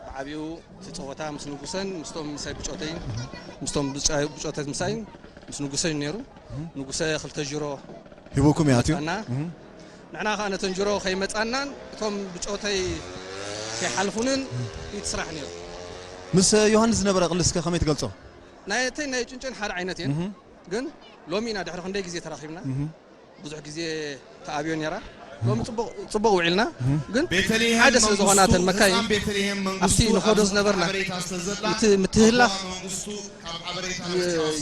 ብዓቢኡ እቲ ጸወታ ምስ ንጉሰን ምስቶም ምሳይ ብጾተይን ምስቶም ብጾተት ምሳይን ምስ ንጉሰይን ነይሩ። ንጉሰ ክልተ ጅሮ ሂቡኩም እያ ኣትዩ። መጻና። ንሕና ከኣ ነተን ጅሮ ከይመጻናን እቶም ብጾተይ ከይሓልፉንን እዩ እቲ ስራሕ ነይሩ። ምስ ዮሃንስ ዝነበረ ቅልስከ ከመይ ትገልጾ? ናይ እተይ ናይ ጭንጭን ሓደ ዓይነት እየን። ግን ሎሚ ኢና ድሕሪ ክንደይ ግዜ ተራኺብና። ብዙሕ ግዜ ተኣብዮ ነይራ። ሎሚ ጽቡቕ ጽቡቕ ውዒልና። ግን ሓደ ስለ ዝኾናተን መካይን ኣብቲ ንኸዶ ዝነበርና እቲ ምትህላፍ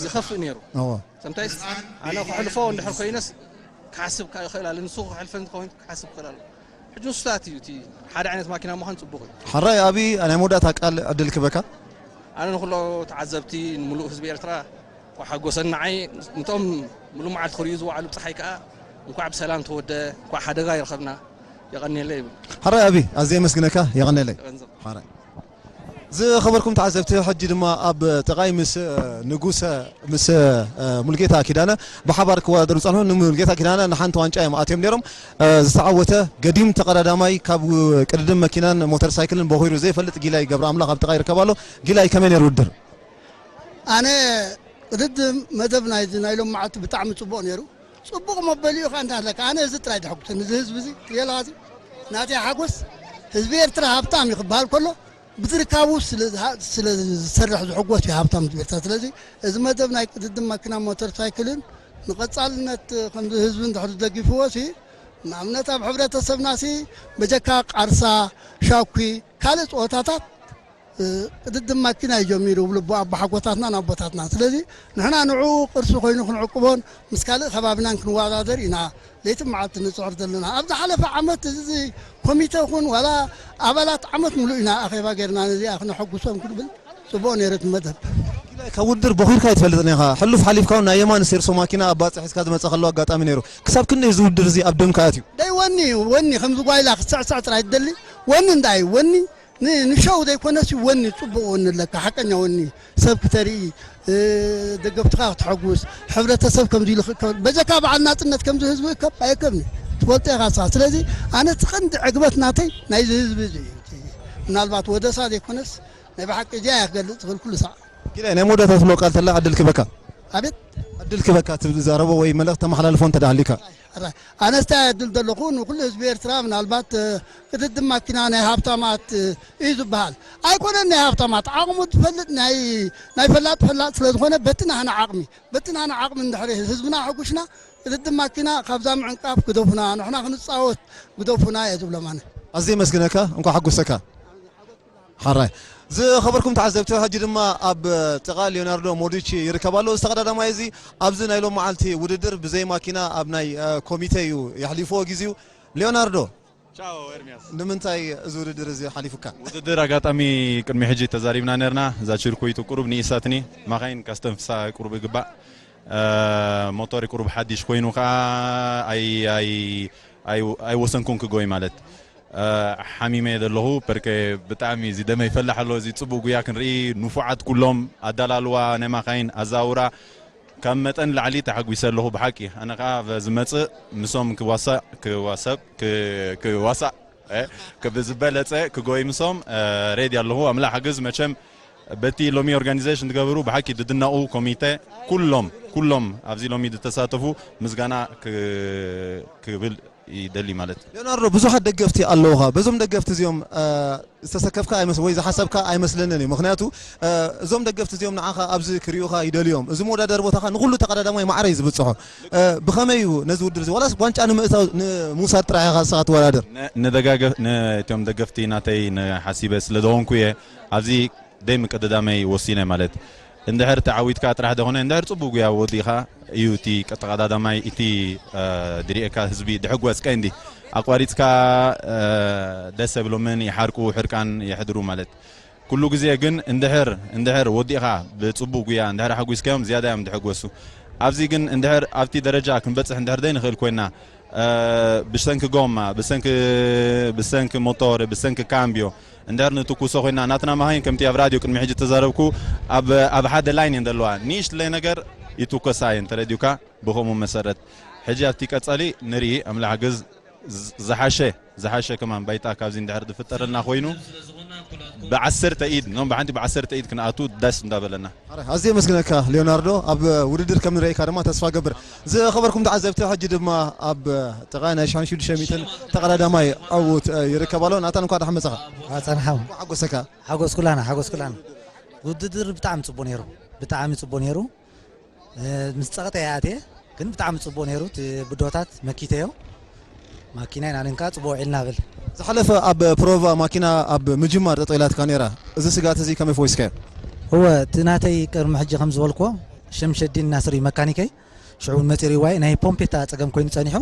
ይኸፍእ ነይሩ። እዎ። ሰምታይስ ኣነ ክሕልፎ እንድሕር ኮይነስ ክሓስብ ከ- ይኽእል ኣለ። ንሱ ክሕልፈን እንተኾይኑ ክሓስብ ይኽእል ኣለ። ሕጂ ንሱታት እዩ እቲ ሓደ ዓይነት ማኪና ምዃን ጽቡቕ እዩ። ሓራይ ኣቢ፣ ናይ መወዳእታ ቃል ዕድል ክበካ። ኣነ ንኩሎ ተዓዘብቲ፣ ንምሉእ ህዝቢ ኤርትራ እንኳዕ ሓጎሰን። ንዓይ ንቶም ሙሉእ መዓልቲ ክርእዩ ዝወዓሉ ብፀሓይ ከዓ እንኳዕ ብሰላም ተወደ፣ እንኳዕ ሓደጋ ይረኸብና። የቐንየለይ ይብል። ሓራይ ኣቢ፣ ኣዝየ የመስግነካ። የቐንየለይ። የቐንዘብ። ሓራይ ዝኸበርኩም ተዓዘብቲ፣ ሕጂ ድማ ኣብ ጥቓይ ምስ ንጉሰ ምስ ሙልጌታ ኪዳነ ብሓባር ክወዳደሩ ጸንሑ። ንሙልጌታ ኪዳነ ንሓንቲ ዋንጫ እዮም ኣትዮም ነይሮም። ዝተዓወተ ገዲም ተቐዳዳማይ ካብ ቅድድም መኪናን ሞተር ሳይክልን በኺሩ ዘይፈልጥ ጊላይ ገብረ ኣምላኽ ኣብ ጥቓ ይርከብ ኣሎ። ጊላይ ከመይ ነይሩ ውድድር? ኣነ ቅድድም መደብ ናይዚ ናይ ሎም መዓልቲ ብጣዕሚ ጽቡቕ ነይሩ። ጽቡቕ መበሊኡ ኸኣ እንታይ ኣለካ? ኣነ እዚ ጥራይ ደሕጉሰኒ፣ እዚ ህዝቢ እዚ ክሪኦ ኣለኻ፣ እዚ ናተይ ሓጎስ። ህዝቢ ኤርትራ ሃብታም እዩ ክበሃል ከሎ ብዝርካቡ ስለ ዝሃ- ስለ ዝሰርሕ ዝሕጎስ እዩ ሃብታም ህዝቢ ኤርትራ። ስለዚ እዚ መደብ ናይ ቅድድም መኪና ሞተር ሳይክልን ንቐጻልነት ከምዚ ህዝቢ እንድሕር ደጊፍዎ ሲ ንኣብነት ኣብ ሕብረተሰብና ሲ በጀካ ቃርሳ፣ ሻኩ፣ ካልእ ጸወታታት ቅድድም ማኪና እዩ ጀሚሩ ይብሉ ኣቦሓጎታትናን ኣቦታትናን። ስለዚ ንሕና ንዕኡ ቅርሲ ኮይኑ ክንዕቅቦን ምስ ካልእ ከባቢናን ክንወዳደር ኢና ለይትን መዓልትን ንጽዕር ዘለና። ኣብ ዝሓለፈ ዓመት እዚ ኮሚተ ኹን ዋላ ኣባላት ዓመት ሙሉእ ኢና ኣኼባ ጌርና ነዚኣ ክነሐጉሶም ክንብል ጽቡቕ ነይሩ እቲ መደብ። ካብ ውድድር ቦኺርካ ኣይትፈልጥን ኢኻ። ሕሉፍ ሓሊፍካ እውን ናይ የማን ሴርሶ ማኪና ኣባጽሕ ሒዝካ ዝመጸ ከሎ ኣጋጣሚ ነይሩ። ክሳብ ክንደይ እዚ ውድድር እዚ ኣብ ደምካ ኣትዩ? ደይ ወኒ እዩ፣ ወኒ ከምዚ ጓይላ ክትስዕስዕ ጥራይ ትደሊ። ወኒ እንታይ እዩ? ወኒ ን- ንሸው ዘይኮነስ እዩ ወኒ፣ ጽቡቕ ወኒ ኣለካ፣ ሓቀኛ ወኒ፣ ሰብ ክተርኢ፣ እ፣ ደገፍትኻ ክትሐጉስ፣ ሕብረተሰብ ከምዚ ኢሉ ክእከብ፣ በጀካ በዓል ናጽነት ከምዚ ህዝቢ እከብ ኣየከብኒ፣ ትፈልጦ ኢኻ ንስኻ። ስለዚ ኣነ እቲ ቀንዲ ዕግበት ናተይ ናይዚ ህዝቢ እዚ እዩ። እቲ ምናልባት ወደሳ ዘይኮነስ ናይ ብሓቂ እዚኣ እያ ክገልጽ ዝኽእል ኩሉ ሳዕ። ኪዳይ ናይ መወዳእታ ትብሎ ቃል ተላ ዕድል ክበካ። ኣቤት። ዕድል ክበካ ትዛረቦ ወይ መልእኽቲ ተመሓላልፎ እንተ ደኣ ሃልዩካ። ሕራይ። ኣነስ እንታይ ዕድል ዘለኹ ንኹሉ ህዝቢ ኤርትራ ምናልባት እ፣ ቅድድም ማኪና ናይ ሃብታማት እ፣ እዩ ዝበሃል። ኣይኮነን ናይ ሃብታማት፣ ዓቕሙ ዝፈልጥ ናይ ናይ ፈላጥ ፈላጥ ስለ ዝኾነ በቲ ናህና ዓቕሚ፣ በቲ ናህና ዓቕሚ እንድሕሪ ህዝብና ኣሐጉሽና ቅድድም ማኪና ካብዛ ምዕንቃፍ ግደፉና፣ ንሕና ክንጻወት ግደፉና እየ ዝብሎም ኣነ። ኣዝየ የመስግነካ፣ እንኳዕ ሓጎሰካ። ሓራይ ዝኸበርኩም ተዓዘብቲ፣ ሕጂ ድማ ኣብ ጥቓ ሊዮናርዶ ሞዲች ይርከብ ኣሎ። እዚ ተቐዳዳማይ እዚ ኣብዚ ናይ ሎም መዓልቲ ውድድር ብዘይ ማኪና ኣብ ናይ ኮሚተ እዩ የሕሊፍዎ ግዜኡ። ሊዮናርዶ፣ ቻው ኤርሚያስ። ንምንታይ እዚ ውድድር እዚ ሓሊፉካ? ውድድር ኣጋጣሚ ቅድሚ ሕጂ ተዛሪብና ነርና፣ እዛ ችርኩይቱ ቁሩብ ንኢሳትኒ፣ ማኻይን ካስተንፍሳ ቁሩብ ይግባእ፣ ሞቶሪ ቁሩብ ሓዲሽ ኮይኑ ከዓ ኣይ ኣይ ኣይ ኣይወሰንኩን ክጎይ ማለት ሓሚመ ዘለኹ ፐርከ ብጣዕሚ እዚ ደመ ይፈላሕ ኣሎ። እዚ ጽቡቅ ጉያ ክንርኢ ንፉዓት ኩሎም ኣዳላልዋ ናይ ማኻይን ኣዛውራ ካብ መጠን ላዕሊ ተሓጒሰ ኣለኹ ብሓቂ። ኣነ ከኣ ዝመጽእ ምሶም ክዋሳእ ክዋሰብ ክዋሳእ ክብዝበለጸ ክጎይ ምሶም ሬዲ ኣለኹ። ኣምላኽ ሓግዝ መቸም በቲ ሎሚ ኦርጋኒዜሽን ትገብሩ ብሓቂ ድድነቑ ኮሚተ ኩሎም ኩሎም ኣብዚ ሎሚ ዝተሳተፉ ምስጋና ክብል ይደሊ ማለት እዩ። ሊዮናርዶ ብዙሓት ደገፍቲ ኣለውኻ። በዞም ደገፍቲ እዚኦም ዝተሰከፍካ ኣይመስ ወይ ዝሓሰብካ ኣይመስለንን እዩ። ምኽንያቱ እዞም ደገፍቲ እዚኦም ንዓኻ ኣብዚ ክሪኡኻ ይደልዮም። እዚ መወዳደሪ ቦታኻ ንኹሉ ተቐዳዳማይ ማዕረ እዩ ዝብጽሖ። ብኸመይ እዩ ነዚ ውድድር እዚ ዋላስ ዋንጫ ንምእታው ንምውሳድ ጥራሕ ኢኻ ንስኻ ትወዳደር? ንደጋገፍ ነቶም ደገፍቲ ናተይ ንሓሲበ ስለ ዝኾንኩ እየ ኣብዚ ደይ ምቅድዳመይ ወሲነ ማለት እንድሕር ተዓዊትካ ጥራሕ ደኾነ፣ እንድሕር ጽቡቕ ጉያ ወዲኻ እዩ እቲ ቀጥታ ቀዳዳማይ፣ እቲ፣ እ፣ ድሪኤካ ህዝቢ ድሕጎስ ቀንዲ። ኣቋሪጽካ፣ እ፣ ደስ የብሎምን፣ ይሓርቁ፣ ሕርቃን የሕድሩ ማለት። ኩሉ ግዜ ግን እንድሕር፣ እንድሕር ወዲእኻ ብጽቡቕ ጉያ እንድሕር ሓጒስካዮም ዝያዳ እዮም ድሕጎሱ። ኣብዚ ግን እንድሕር ኣብቲ ደረጃ ክንበጽሕ እንድሕር ዘይንኽእል ኮይና፣ እ፣ ብሰንኪ ጎማ፣ ብሰንኪ፣ ብሰንኪ ሞቶር፣ ብሰንኪ ካምብዮ እንድሕር ንትኩሶ ኮይና፣ ናትና መኻይን ከምቲ ኣብ ራድዮ ቅድሚ ሕጂ ተዛረብኩ፣ ኣብ፣ ኣብ ሓደ ላይን እየን ዘለዋ። ንእሽትለይ ነገር ይትኮሳ እየን ተረዲኡካ። ብኸምኡ መሰረት ሕጂ ኣብቲ ቀጻሊ ንርኢ፣ ኣምላኽ ሓግዝ፣ ዝ-፣ ዝሓሸ፣ ዝሓሸ ከማን ባይታ ካብዚ እንድሕር ዝፍጠረልና ኮይኑ፣ ብዓሰርተ ኢድ፣ ኖም ብሓንቲ ብዓሰርተ ኢድ ክንኣቱ ደስ እንዳበለና። ኣረ፣ ኣዝየ የመስግነካ ሊዮናርዶ፣ ኣብ ውድድር ከም ንረኢካ ድማ ተስፋ ገብር። ዝኸበርኩም ተዓዘብቲ፣ ሕጂ ድማ ኣብ ጥቓ ናይ ሽሕን ሽዱሽተ ሚእትን ተቐዳዳማይ ዕዉት፣ እ፣ ይርከብ ኣሎ። ናታን፣ እንኳዕ ደሓን መጻኻ። ኣጸንሓው። እንኳዕ ሓጎሰካ። ሓጎስ ኩላና፣ ሓጎስ ኩላና። ውድድር ብጣዕሚ ጽቡቕ ነይሩ፣ ብጣዕሚ ጽቡቕ ነይሩ። እ፣ ምስ ጸቕጠ እየ ኣትየ፣ ግን ብጣዕሚ ጽቡቕ ነይሩ። እቲ ብዶታት መኪተዮ፣ ማኪናይ ናንንካ ጽቡቕ ውዒልና ብል። ዝሓለፈ ኣብ ፕሮቫ ማኪና ኣብ ምጅማር ጠጠው ኢላትካ ነይራ። እዚ ስግኣት እዚ ከመይ ፈዊስካዮ? እወ፣ እቲ ናተይ ቅድሚ ሕጂ ከም ዝበልክዎ፣ ሸምሸዲን ናስር እዩ መካኒከይ። ሽዑ እውን መጺኡ ሪዋይ ናይ ፖምፔታ ጸገም ኮይኑ ጸኒሑ፣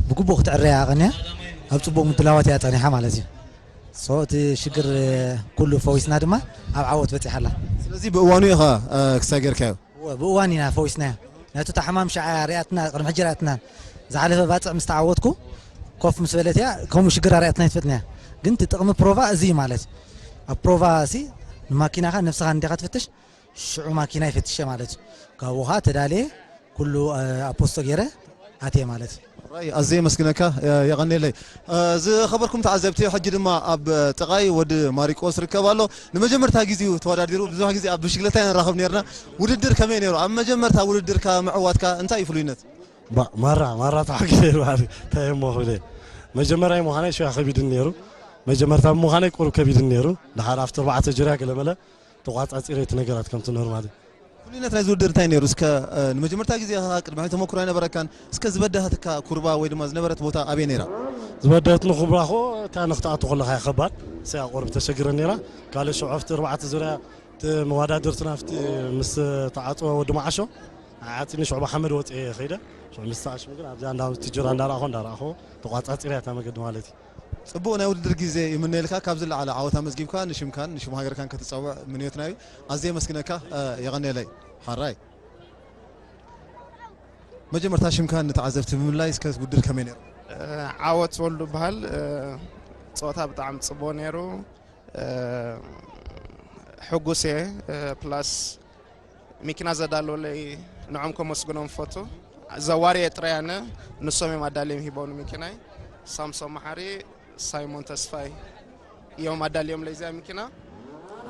ብግቡእ ክትዕረ እያ ቀንያ፣ ኣብ ጽቡቕ ምድላዋት እያ ጸኒሓ ማለት እዩ። ሶ፣ እቲ ሽግር፣ እ፣ ኩሉ ፈዊስና ድማ ኣብ ዓወት በጺሓ ኣላ። ስለዚ ብእዋኑ ኢኻ፣ እ፣ ክሳይ ጌርካዮ? እወ፣ ብእዋን ኢና ፈዊስናያ። ነቲ እታ ሕማም ሸዓ ሪኣትና፣ ቅድሚ ሕጂ ሪኣትና። ዝሓለፈ ባጽዕ ምስ ተዓወትኩ፣ ኮፍ ምስ በለት እያ፣ ከምኡ ሽግር ኣሪኣትና ኣይትፈልጥን እያ። ግን እቲ ጥቕሚ ፕሮቫ እዚ እዩ ማለት እዩ። ኣብ ፕሮቫ እዚ ንማኪናኻ ነብስኻ እንዲኻ ትፍትሽ፣ ሽዑ ማኪና ይፈትሸ ማለት እዩ። ካብኡ ኸዓ ተዳልየ፣ ኩሉ፣ እ፣ ኣፖስቶ ገይረ ኣትየ ማለት እዩ። ራይ፣ ኣዝየ የመስግነካ፣ እ፣ የቐንየለይ። እ፣ ዝኸበርኩም ተዓዘብቲ፣ ሕጂ ድማ ኣብ ጥቓይ ወዲ ማሪቆስ ርከብ ኣሎ። ንመጀመርታ ግዜኡ ተወዳዲሩ፣ ብዙሕ ግዜ ኣብ ብሽክለታ ኢና ንራኸብ ነርና። ውድድር ከመይ ነይሩ? ኣብ መጀመርታ ውድድርካ ምዕዋትካ እንታይ እዩ ፍሉይነት? ባ-፣ ማራ፣ ማራ ተሓጊሰ ነይሩ፣ ባዕሪ። እንታይ እሞ ክብል እየ? መጀመርያ ምዃነይ ሽያ ከቢድኒ ነይሩ። መጀመርታ ብምዃነይ ቁሩብ ከቢድኒ ነይሩ። ድሓር ኣብቲ ኣርባዕተ ዙርያ ገለመለ ተቋጻጺረ እቲ ነገራት ከምቲ ኖርማሊ። ፍሉይነት ናይዚ ውድድር እንታይ ነይሩ? እስከ፣ እ፣ ንመጀመርታ ግዜ ኢኻ፣ ቅድሚ ሕጂ ተመክሮ ኣይነበረካን። እስከ ዝበደሃትካ ኩርባ ወይ ድማ ዝነበረት ቦታ ኣበይ ነይራ? ዝበደህትኒ ኩርባ እኮ እታ ንክትኣቱ ከለኻ እያ ከባድ። እዚኣ ቁሩብ ተሸግረ ነይራ። ካልእ ሽዑ ኣብቲ ኣርባዕተ ዙርያ እቲ መወዳድርትና ኣብቲ ምስ ተዓጽወ ወዲ መዓሾ ዓዓጺኒ ሽዑ ብሓመድ ወጺኤ ከይደ። ሽዑ ምስ ተኣሽሙ ግን ኣብዚኣ እንዳ-፣ እቲ ጁራ እንዳረኣኹ እንዳረኣኹ ተቋጻጺረ እያ እታ መገዲ ማለት እዩ። ጽቡቕ ናይ ውድድር ግዜ ይምነየልካ። ካብ ዝለዓለ ዓወት ኣመዝጊብካ ንሽምካን ንሽም ሃገርካን ክትጸውዕ ምንዮትና እዩ። ኣዝየ የመስግነካ፣ እ፣ የቐንየለይ። ሓራይ። መጀመርታ ሽምካን ንተዓዘብቲ ብምልላይ፣ እስከ ውድድር ከመይ ነይሩ? እ፣ ዓወት ወልዱ በሃል። እ፣ ጸወታ ብጣዕሚ ጽቡቕ ነይሩ። እ፣ ሕጉስ እየ። እ፣ ፕላስ መኪና ዘዳለወለይ ንዖም ከመስግኖም ፈቱ። ዘዋሪ ጥራይ ኣነ፣ ንሶም እዮም ኣዳልዮም ሂቦም መኪናይ። ሳምሶም መሓሪ፣ ሳይሞን ተስፋይ እዮም ኣዳልዮም ለይዚያ መኪና።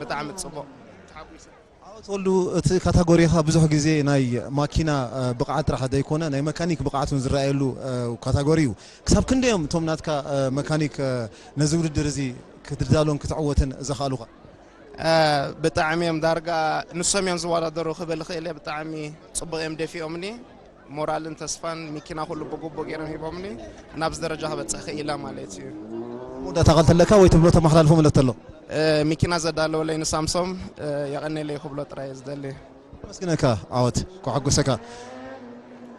ብጣዕሚ ጽቡቕ። ተሓጒሰ። ዓወት ወልዱ፣ እቲ ካታጎሪኻ ብዙሕ ግዜ ናይ ማኪና፣ እ፣ ብቕዓት ጥራሕ ዘይኮነ ናይ መካኒክ ብቕዓት እውን ዝረኣየሉ፣ እ፣ ካታጎሪ እዩ። ክሳብ ክንደይ እዮም እቶም ናትካ፣ እ፣ መካኒክ፣ እ፣ ነዚ ውድድር እዚ ክትዳሎን ክትዕወትን ዘኽኣሉኻ? እ፣ ብጣዕሚ እዮም ዳርጋ ንሶም እዮም ዝወዳደሩ ክብል እኽእል እየ። ብጣዕሚ ጽቡቕ እዮም ደፊኦምኒ። ሞራልን ተስፋን መኪና ኩሉ ብግቡእ ገይሮም ሂቦምኒ ናብዚ ደረጃ ክበጽሕ ክኢለ ማለት እዩ። መወዳእታ ቃል ተለካ ወይ ትብሎ ተመሓላልፎ መልእኽቲ ኣሎ? እ፣ መኪና ዘዳለወለይ ንሳምሶም፣ እ፣ የቐንየለይ ክብሎ ጥራይ እየ ዝደሊ። ኣመስግነካ ዓወት፣ ከሐጉሰካ።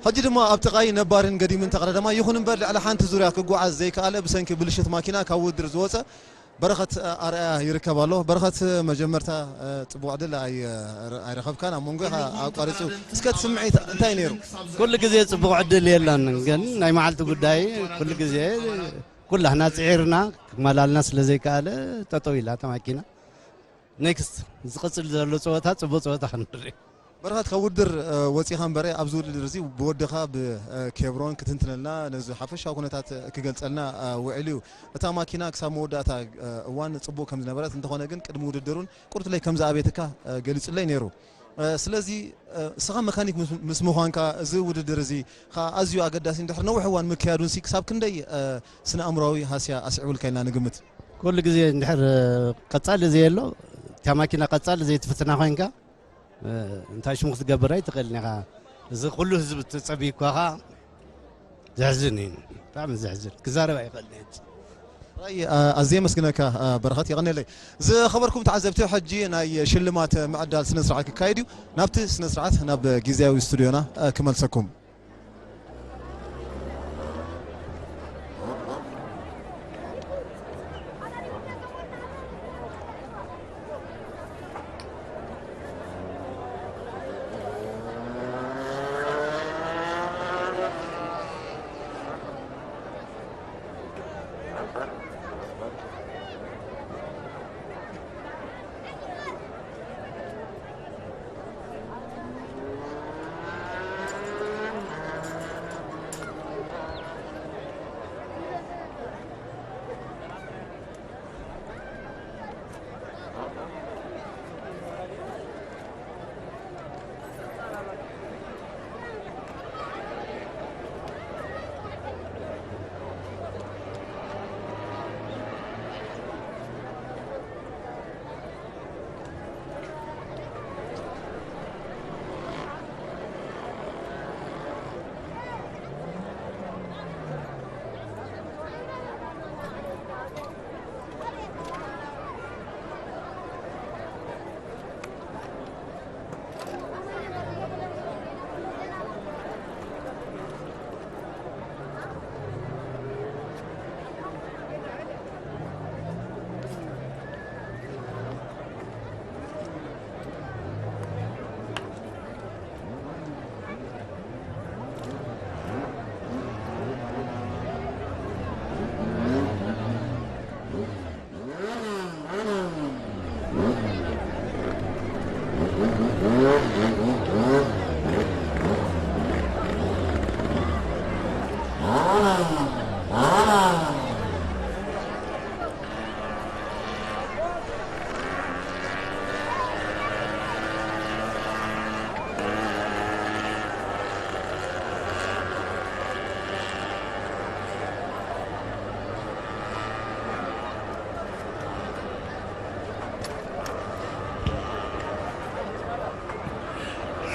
ሕጂ ድማ ኣብ ጥቓይ ነባርን ገዲምን ተቐዳዳማይ ይኹን እምበር ልዕሊ ሓንቲ ዙርያ ክጓዓዝ ዘይከኣለ ብሰንኪ ብልሽት ማኪና ካብ ውድድር ዝወጸ በረኸት ኣርኣያ ይርከብ ኣሎ። በረኸት፣ መጀመርታ፣ ጽቡቕ ዕድል ኣይ-፣ ኣይረኸብካን። ኣብ መንጎ ኢኻ ኣቋሪጹ። እስከ እቲ ስምዒት እንታይ ነይሩ? ኩሉ ግዜ ጽቡቕ ዕድል የለን፣ ግን ናይ መዓልቲ ጉዳይ ኩሉ ግዜ ኩላህና ጽዒርና ክመላልና ስለ ዘይከኣለ ጠጠው ኢላ እታ ማኪና። ኔክስት ዝቕጽል ዘሎ ጸወታ ጽቡቕ ጸወታ ክንርኢ። በረኸት፣ ካብ ውድድር፣ እ፣ ወጺኻ እምበረ ኣብዚ ውድድር እዚ ብወድኻ ብኬብሮን ክትንትነልና ነዚ ሓፈሻዊ ኩነታት ክገልጸልና፣ እ፣ ውዒሉ እዩ። እታ ማኪና ክሳብ መወዳእታ፣ እ፣ እዋን ጽቡቕ ከም ዝነበረት፣ እንተኾነ ግን ቅድሚ ውድድሩን ቁርትለይ ከም ዝኣበየትካ፣ እ፣ ገሊጹለይ ነይሩ። እ፣ ስለዚ፣ እ፣ እስኻ መካኒክ ምስ፣ ምስ ምዃንካ እዚ ውድድር እዚ ኸኣ ኣዝዩ ኣገዳሲ እንድሕር ነዊሕ እዋን ምክያዱንሲ ክሳብ ክንደይ፣ እ፣ ስነ ኣእምሮኣዊ ሃስያ ኣስዒቡልካ ኢልና ንግምት? ኩሉ ግዜ እንድሕር፣ እ፣ ቀጻሊ ዘየሎ፣ እታ ማኪና ቀጻሊ ዘይትፍትና ኮይንካ፣ እ፣ እንታይ ሽሙ ክትገብር ኣይትኽእልን ኢኻ። እዚ ኩሉ ህዝቢ ተጸቢዩካ ኸኣ ዘሕዝን እዩ። ብጣዕሚ ዘሕዝን። ክዛረብ ኣይኽእልን እየ። ራይ፣ ኣ፣ ኣዝየ የመስግነካ፣ ኣ፣ በረኸት፣ የቐንየለይ። ዝኸበርኩም ተዓዘብቲ፣ ሕጂ ናይ ሽልማት ምዕዳል ስነ ስርዓት ክካየድ እዩ። ናብቲ ስነ ስርዓት ናብ ግዝያዊ ስቱድዮና፣ ኣ፣ ክመልሰኩም።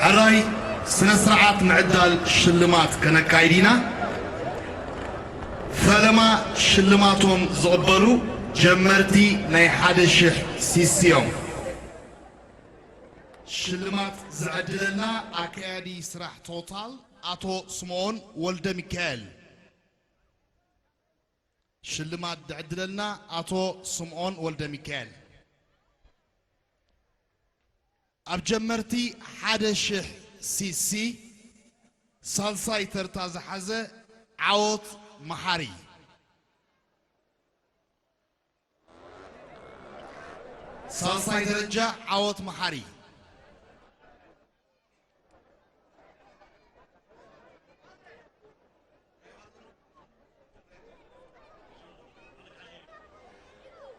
ሕራይ ስነ ስርዓት ምዕዳል ሽልማት ከነካይድ ኢና። ፈለማ ሽልማቶም ዝቕበሉ ጀመርቲ ናይ ሓደ ሽሕ ሲሲ እዮም። ሽልማት ዝዕድለልና ኣካያዲ ስራሕ ቶታል ኣቶ ስምኦን ወልደ ሚካኤል። ሽልማት ዝዕድለልና ኣቶ ስምኦን ወልደ ሚካኤል። ኣብ ጀመርቲ ሓደ ሽሕ ሲሲ ሳልሳይ ተርታ ዝሓዘ ዓወት መሓሪ። ሳልሳይ ደረጃ ዓወት መሓሪ።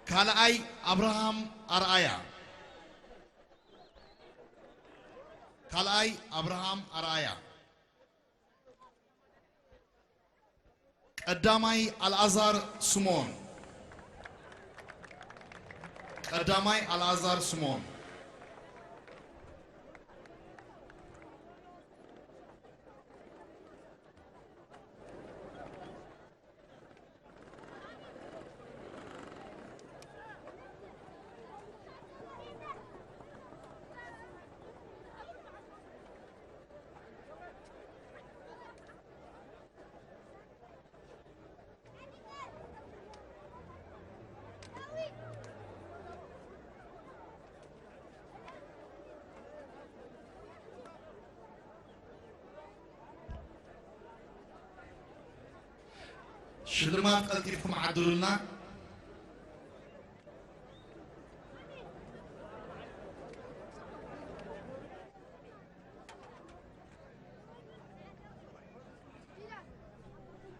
ካልኣይ ኣብርሃም ኣርኣያ። ካልኣይ ኣብርሃም ኣርኣያ። ቀዳማይ ኣልኣዛር ስምኦን። ቀዳማይ ኣልኣዛር ስምኦን። ሽልማት ቀልጢፍኩም ዓድሉልና።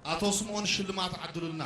ኣቶ ስምኦን ሽልማት ዓድሉልና።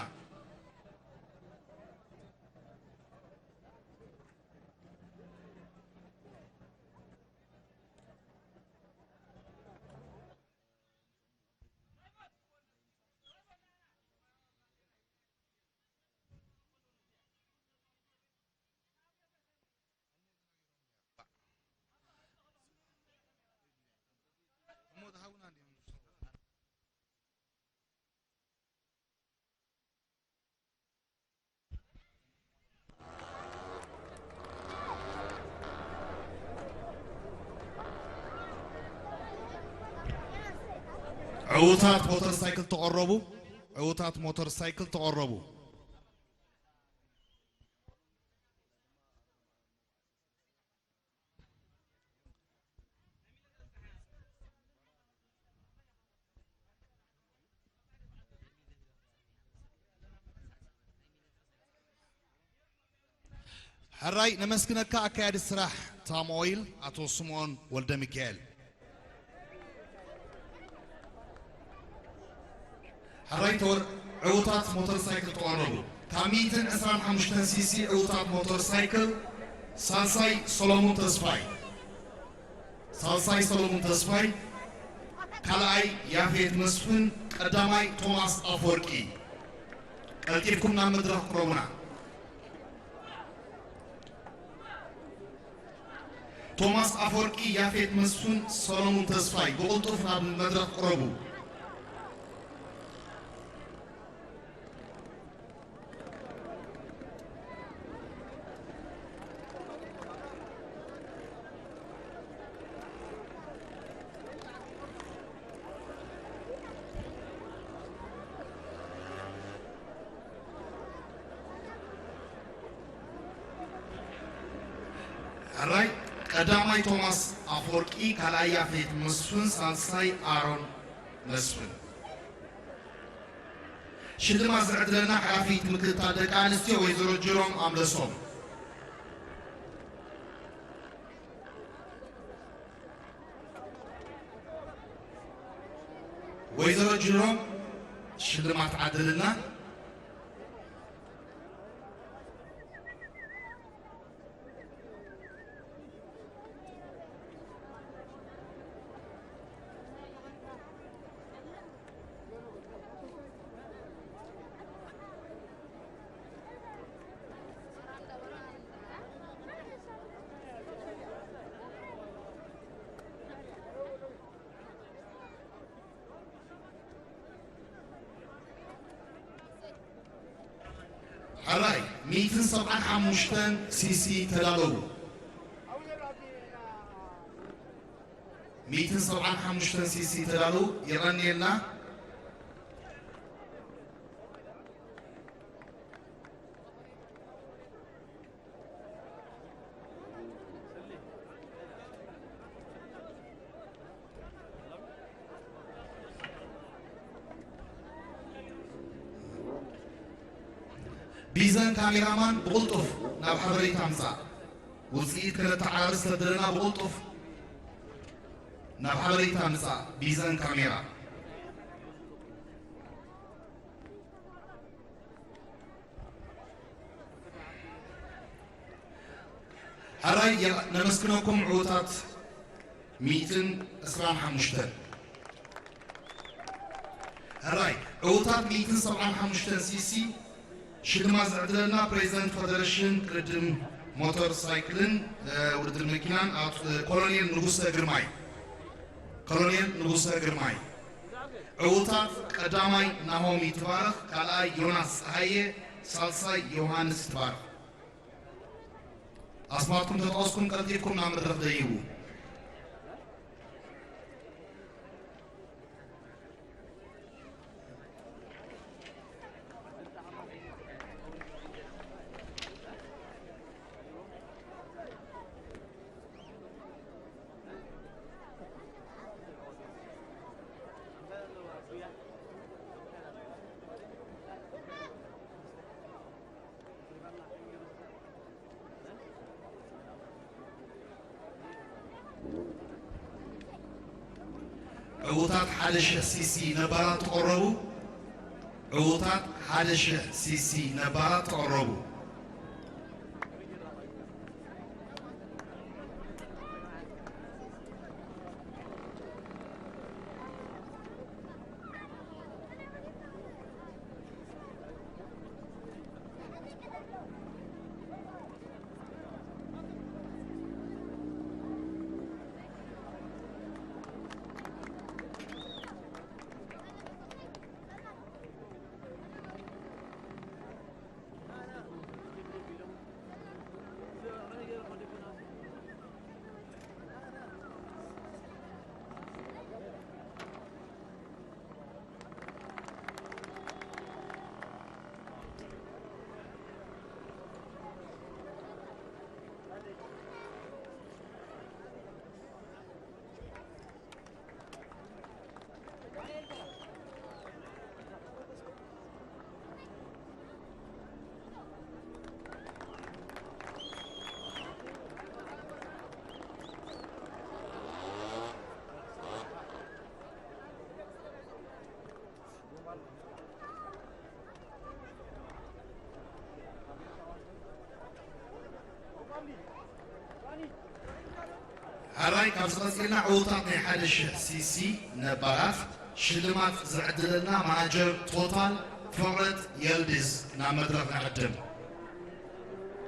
ዕዉታት ሞተር ሳይክል ተቐረቡ። ዕዉታት ሞተር ሳይክል ተቐረቡ። ሕራይ ነመስግነካ ኣካያዲ ስራሕ ታም ኦይል ኣቶ ስምኦን ወልደ ሚካኤል። ሕራይ ተወር ዕዉታት ሞተር ሳይክል ተቐረቡ። ካብ ሚእትን ዕስራን ሓሙሽተን ሲሲ ዕዉታት ሞተር ሳይክል ሳልሳይ ሰሎሙን ተስፋይ። ሳልሳይ ሰሎሙን ተስፋይ፣ ካልኣይ ያፌት መስፍን፣ ቀዳማይ ቶማስ ኣፈወርቂ። ቀልጢፍኩም ናብ መድረኽ ቅረቡና። ቶማስ ኣፈወርቂ፣ ያፌት መስፍን፣ ሰሎሙን ተስፋይ ብቕልጡፍ ናብ መድረኽ ቅረቡ። ሕራይ ቀዳማይ ቶማስ ኣፈወርቂ፣ ካልኣይ ያፌት መስፍን፣ ሳልሳይ ኣሮን መስፍን። ሽልማት ዝዕድለና ሓላፊት ምክትታል ደቂ ኣንስትዮ ወይዘሮ ጅሮም ኣምለሶም። ወይዘሮ ጅሮም ሽልማት ዓድልና። ሕራይ ሚእትን ሰብዓን ሓሙሽተን ሲሲ ተዳለዉ። ሚእትን ሰብዓን ሓሙሽተን ሲሲ ተዳለዉ። የቐንየልና። ቢዘን ካሜራማን ብቕልጡፍ ናብ ሓበሬታ ምጻእ። ውጽኢት ከነተዓራሪ ስለ ደለና ብቕልጡፍ ናብ ሓበሬታ ምጻእ። ቢዘን ካሜራ። ሕራይ የቐ-፣ ነመስግነኩም ዕዉታት ሚእትን ዕስራን ሓሙሽተን። ሕራይ ዕዉታት ሚእትን ሰብዓን ሓሙሽተን ሲሲ ሽልማት ዝዕድለና ፕሬዚደንት ፌደሬሽን ቅድድም ሞተር ሳይክልን፣ እ፣ ውድድር መኪናን ኣቶ ኮሎኔል ንጉሰ ግርማይ። ኮሎኔል ንጉሰ ግርማይ። ዕዉታት ቀዳማይ ናሆም ይትባረኽ፣ ካልኣይ ዮናስ ጸሃየ፣ ሳልሳይ ዮሃንስ ይትባረኽ። ኣስማትኩም ተጠቐስኩም ቀልጢፍኩም ናብ መድረኽ ደይቡ። ዕዉታት ሓደ ሽሕ ሲሲ ነባራት ተቐረቡ። ዕዉታት ሓደ ሽሕ ሲሲ ነባራት ተቐረቡ። ሕራይ ካብዚ ቀጺልና ዕዉታት ናይ ሓደ ሽሕ ሲሲ ነባራት ሽልማት ዝዕድለልና ማናጀር ቶታል ፍቕረት የልዲዝ ናብ መድረኽ ንዕድም።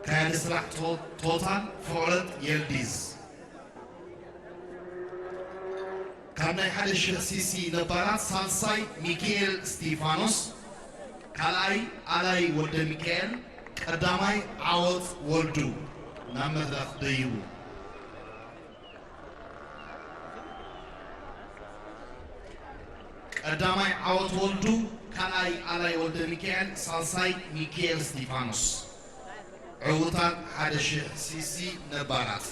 ካያዲ ስራሕ ቶ-፣ ቶታል ፍቕረት የልዲዝ። ካብ ናይ ሓደ ሽሕ ሲሲ ነባራት ሳልሳይ ሚኪኤል እስቲፋኖስ፣ ካልኣይ ኣላይ ወልደ ሚካኤል፣ ቀዳማይ ዓወት ወልዱ ናብ መድረኽ ደይቡ። ቀዳማይ ዓወት ወልዱ፣ ካልኣይ ኣላይ ወልደ ሚካኤል፣ ሳልሳይ ሚኪኤል እስቲፋኖስ። ዕዉታት ሓደ ሽሕ ሲሲ ነባራት።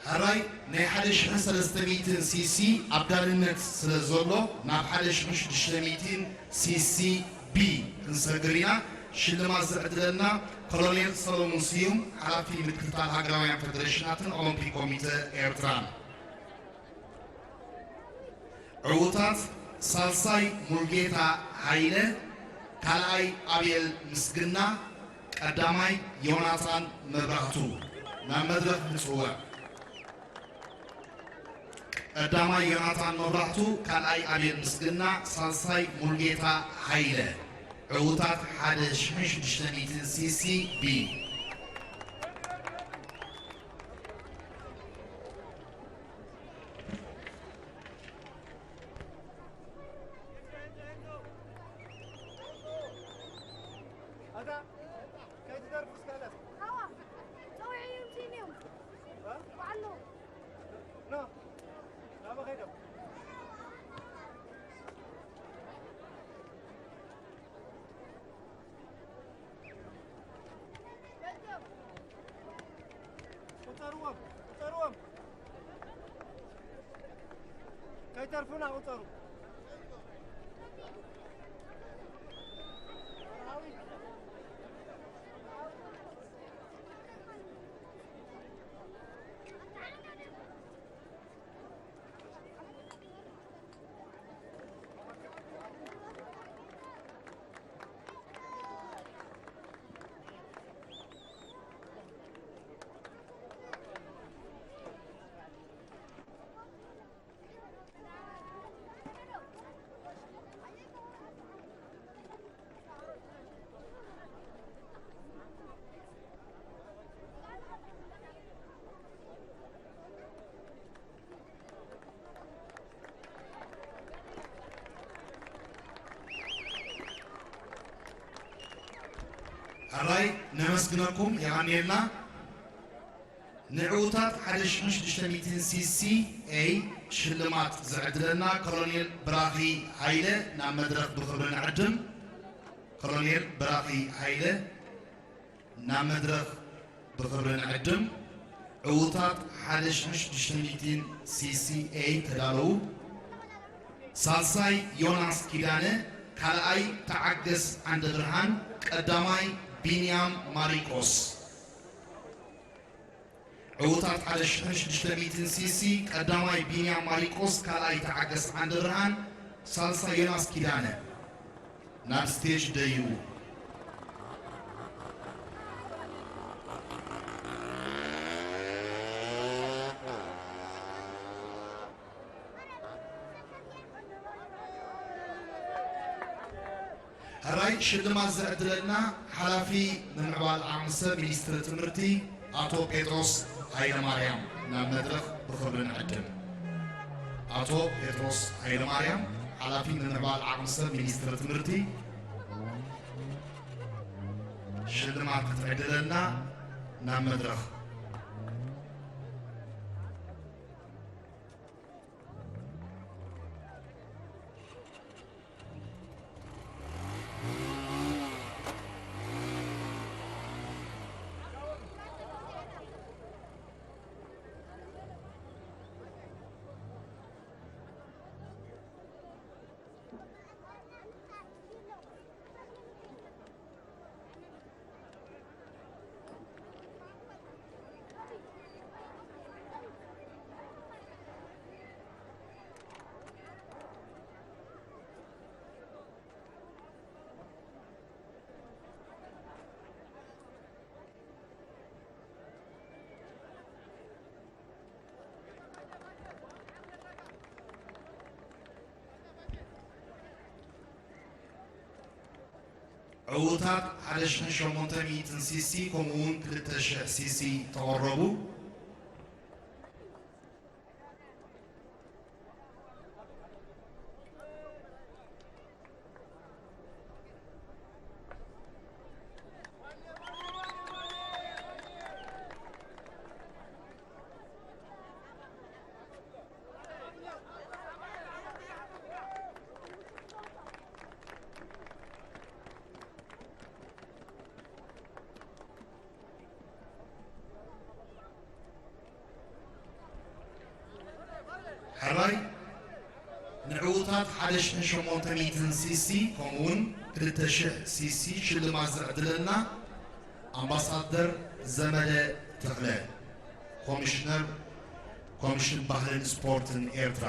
ሕራይ ናይ ሓደ ሽሕን ሰለስተ ሚእትን ሲሲ ኣብ ዳልነት ስለ ዘሎ፣ ናብ ሓደ ሽሕን ሽዱሽተ ሚእትን ሲሲ ቢ ክንሰግር ኢና። ሽልማት ዝዕድለልና ኮሎኔል ሰሎሞን ስዩም፣ ሓላፊ ምክትታል ሃገራውያን ፌደሬሽናትን ኦሎምፒክ ኮሚተ ኤርትራን። ዕዉታት፣ ሳልሳይ ሙልጌታ ሃይለ፣ ካልኣይ ኣቤል ምስግና፣ ቀዳማይ ዮናታን መብራህቱ። ናብ መድረኽ ንጽውዕ። ቀዳማይ ዮናታን መብራህቱ፣ ካልኣይ ኣቤል ምስግና፣ ሳልሳይ ሙልጌታ ሃይለ። ዕዉታት ሓደ ሽሕን ሽዱሽተ ሚእትን ሲሲ ቢ። ኣታ ከይትደርፉ እስካለ። ኣዋ፣ ጸዊዐዮም ሲንዮም። እ? በዓሎም። ኖ፣ ናበ ኸይዶም? ቁጸርዎም፣ ቁጸርዎም። ከይተርፉና ቁጸሩ። ሕራይ ነመስግነኩም፣ የቐንየልና። ንዕዉታት ሓደ ሽሕን ሽዱሽተ ሚእትን ሲሲ ኤ ሽልማት ዝዕድለና ኮሎኔል ብራኺ ሃይለ ናብ መድረኽ ብኽብሪ ንዕድም። ኮሎኔል ብራኺ ሃይለ ናብ መድረኽ ብኽብሪ ንዕድም። ዕዉታት ሓደ ሽሕን ሽዱሽተ ሚእትን ሲሲ ኤ ተዳለዉ። ሳልሳይ ዮናስ ኪዳነ፣ ካልኣይ ተዓገስ ዓንደብርሃን፣ ቀዳማይ ቢንያም ማሪቆስ። ዕዉታት ሓደ ሽሕን ሽዱሽተ ሚእትን ሲሲ፣ ቀዳማይ ቢንያም ማሪቆስ፣ ካልኣይ ተዓገስ ዓንደብርሃን፣ ሳልሳይ ዮናስ ኪዳነ። ናብ ስቴጅ ደይቡ። ሕራይ ሽልማት ዘዕድለልና ሓላፊ ምምዕባል ዓቕሚ ሰብ ሚኒስትሪ ትምህርቲ ኣቶ ጴጥሮስ ሃይለማርያም ናብ መድረኽ ብኽብሪ ንዕድም። ኣቶ ጴጥሮስ ሃይለማርያም ሓላፊ ምምዕባል ዓቕሚ ሰብ ሚኒስትሪ ትምህርቲ ሽልማት ክትዕድለልና ናብ መድረኽ። ዕዉታት ሓደ ሽሕን ሸሞንተ ሚእትን ሲሲ ከምኡ እውን ክልተ ሽሕ ሲሲ ተቐረቡ። ሕራይ ንዕዉታት ሓደ ሽሕን ሸሞንተ ሚእትን ሲሲ ከምኡውን ክልተ ሽሕ ሲሲ ሽልማት ዘዕድለልና ኣምባሳደር ዘመደ ተኽለ፣ ኮሚሽነር ኮሚሽን ባህልን ስፖርትን ኤርትራ።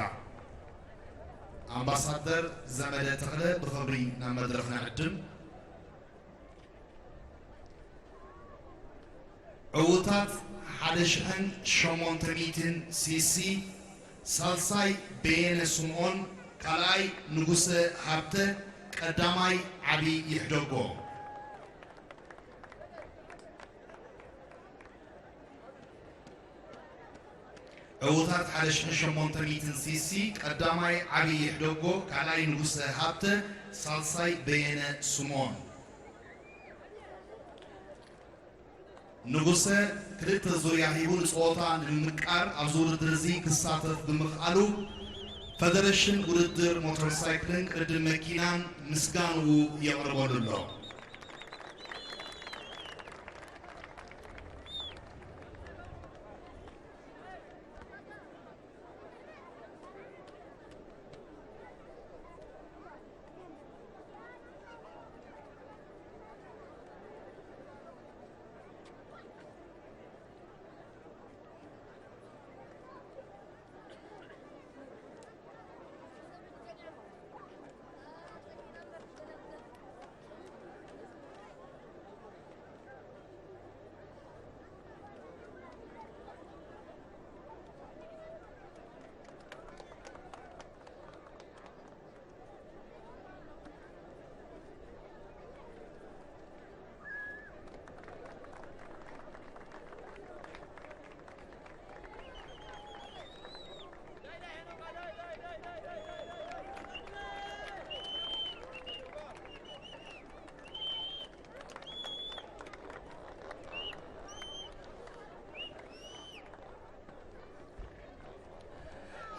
ኣምባሳደር ዘመደ ተኽለ ብኽብሪ ናብ መድረኽ ንዕድም። ዕዉታት ሓደ ሽሕን ሸሞንተ ሚእትን ሲሲ፣ ሳልሳይ በየነ ስምኦን፣ ካልኣይ ንጉሰ ሃብተ፣ ቀዳማይ ዓቢ ይሕደጎ። ዕዉታት ሓደ ሽሕን ሸሞንተ ሚእትን ሲሲ፣ ቀዳማይ ዓቢ ይሕደጎ፣ ካልኣይ ንጉሰ ሃብተ፣ ሳልሳይ በየነ ስምኦን። ንጉሰ ክልተ ዙርያ ሂቡ ንጸወታ ንምምቃር ኣብዚ ውድድር እዚ ክሳተፍ ብምኽኣሉ፣ ፈደረሽን ውድድር ሞተር ሳይክልን ቅድድም መኪናን ምስጋንኡ የቕርበሉ ኣሎ።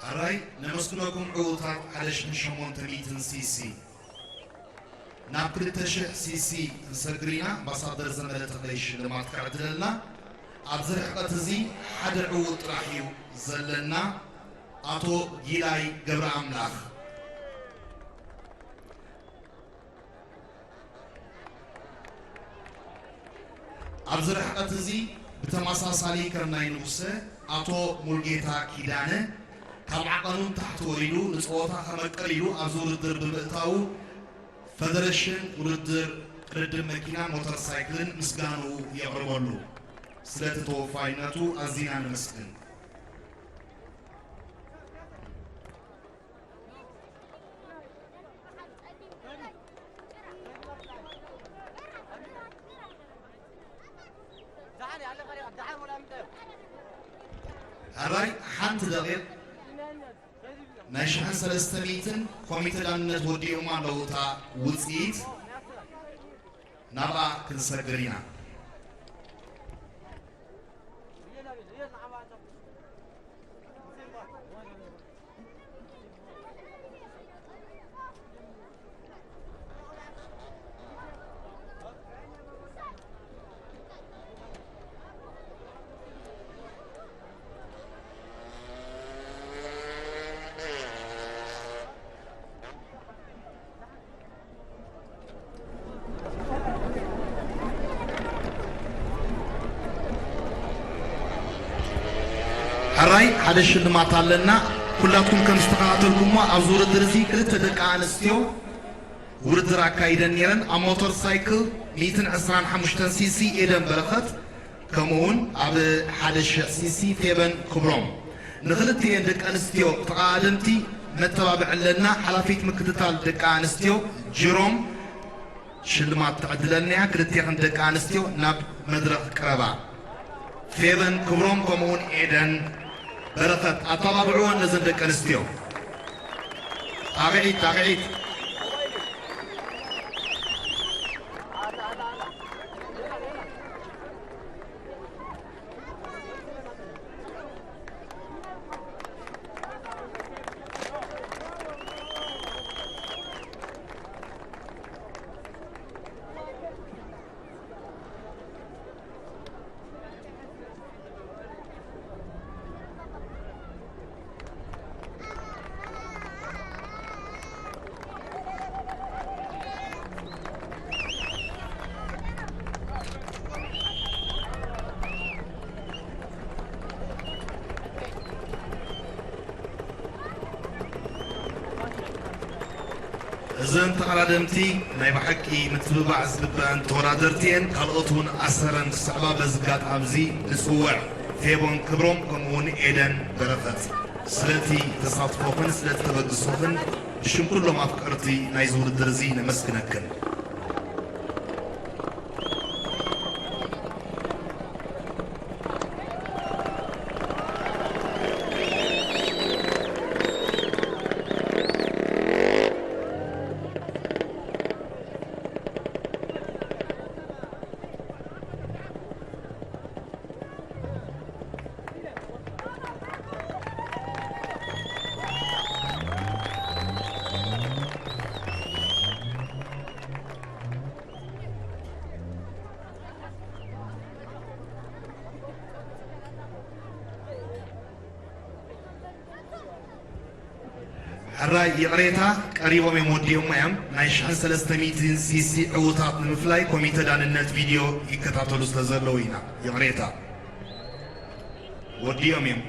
ሕራይ ነመስግነኩም ዕዉታት ሓደ ሽሕን ሸሞንተ ሚእትን ሲሲ። ናብ ክልተ ሽሕ ሲሲ ክንሰግር ኢና። ኣምባሳደር ዘመደ ተኽለይ ሽልማት ከዕድለልና። ኣብዚ ርሕቀት እዚ ሓደ ዕዉት ጥራሕ እዩ ዘለና፣ ኣቶ ጊላይ ገብረ ኣምላኽ። ኣብዚ ርሕቀት እዚ ብተመሳሳሊ ከም ናይ ንጉሰ ኣቶ ሙልጌታ ኪዳነ ካብ ዓቐኑ ንታሕቲ ወሪዱ ንጸወታ ከመቅር ኢሉ ኣብዚ ውድድር ብምእታዉ ፈደረሽን ውድድር ቅድድም መኪናን ሞተር ሳይክልን ምስጋንኡ የቕርበሉ። ስለቲ ተወፋይነቱ ኣዚና ነመስግን። ሕራይ ሓንቲ ደቂቕ ናይ ሽሕን ሰለስተ ሚእትን ኮሚተ ዳንነት ወዲኦማ ኣለዉ። እታ ውፅኢት ናብኣ ክንሰግር ኢና። ሕራይ ሓደ ሽልማት ኣለና። ኩላትኩም ከም ዝተኸታተልኩሞ ኣብዚ ውድድር እዚ ክልተ ደቂ ኣንስትዮ ውድድር ኣካይደን ነይረን። ኣብ ሞተር ሳይክል ሚእትን ዕስራን ሓሙሽተን ሲሲ ኤደን በረኸት፣ ከምኡ እውን ኣብ ሓደ ሽሕ ሲሲ ፌበን ክብሮም። ንክልቲኤን ደቂ ኣንስትዮ ተቐዳደምቲ መተባብዒ ኣለና። ሓላፊት ምክትታል ደቂ ኣንስትዮ ጅሮም ሽልማት ትዕድለና እያ። ክልቴኽን ደቂ ኣንስትዮ ናብ መድረኽ ቅረባ። ፌበን ክብሮም ከምኡውን ኤደን በረኸት ኣተባብዕወን ነዘን ደቂ ኣንስትዮ። ጣቕዒት ጣቕዒት። እዘን ተቐዳደምቲ ናይ ብሓቂ ምትብባዕ ዝግበኣን ተወዳደርቲ እየን። ካልኦት እውን ኣሰረን ዝስዕባ በዚ ኣጋጣሚ እዚ ንፅውዕ። ፌቦን ክብሮም ከምኡ እውን ኤደን በረኸት። ስለቲ ተሳትፎኽን ስለቲ ተበግሶኽን ብሽም ኩሎም ኣፍቀርቲ ናይዚ ውድድር እዚ ነመስግነክን። ሕራይ ይቕሬታ፣ ቀሪቦም እዮም፣ ወዲኦሞ እዮም። ናይ ሽሕን ሰለስተ ሚእትን ሲሲ ዕዉታት ንምፍላይ ኮሚተ ዳንነት ቪድዮ ይከታተሉ ስለ ዘለዉ ኢና። ይቕሬታ፣ ወዲኦም እዮም።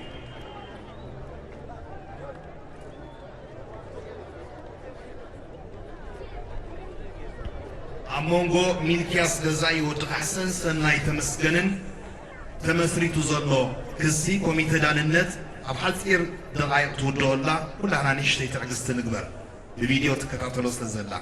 ኣብ መንጎ ሚልክያስ ገዛኢ ወዲ ካሕሰን ሰናይ ተመስገንን ተመስሪቱ ዘሎ ክሲ ኮሚተ ዳንነት ኣብ ሓፂር ደቓይቕ ትውድኦ ኣላ። ኩላህና ንእሽተይ ትዕግስቲ ንግበር፣ ብቪድዮ ትከታተሎ ስለ ዘላ።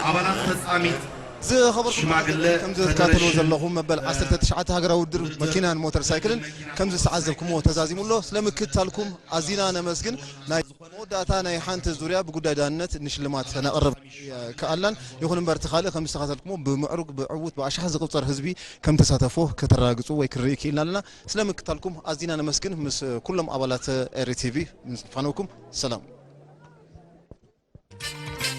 ኣባላት ፈጻሚት ዝኸበርኩም ሽማግለ ተዓዘብቲ፣ ከምዚ ትከታተልዎ ፈደረሽን ዘለኹም መበል ዓሰርተ ትሽዓተ ሃገራዊ ውድድር መኪናን ሞተር ሳይክልን ከምዚ ዝተዓዘብኩምዎ ተዛዚሙ ኣሎ። ስለ ምክትታልኩም ኣዚና ነመስግን። ናይ መወዳእታ ናይ ሓንቲ ዙርያ ብጉዳይ ዳንነት ንሽልማት ነቕርብ ከኣልናን፣ ይኹን እምበር እቲ ካልእ ከም ዝተኸታተልኩሞ ብምዕሩግ ብዕዉት ብኣሽሓት ዝቑጸር ህዝቢ ከም ተሳተፎ ከተረጋግጹ ወይ ክንርኢ ክኢልና ኣለና። ስለ ምክትታልኩም ኣዚና ነመስግን። ምስ ኩሎም ኣባላት ኤሪ ቲቪ ምስ ፋነውኩም ሰላም።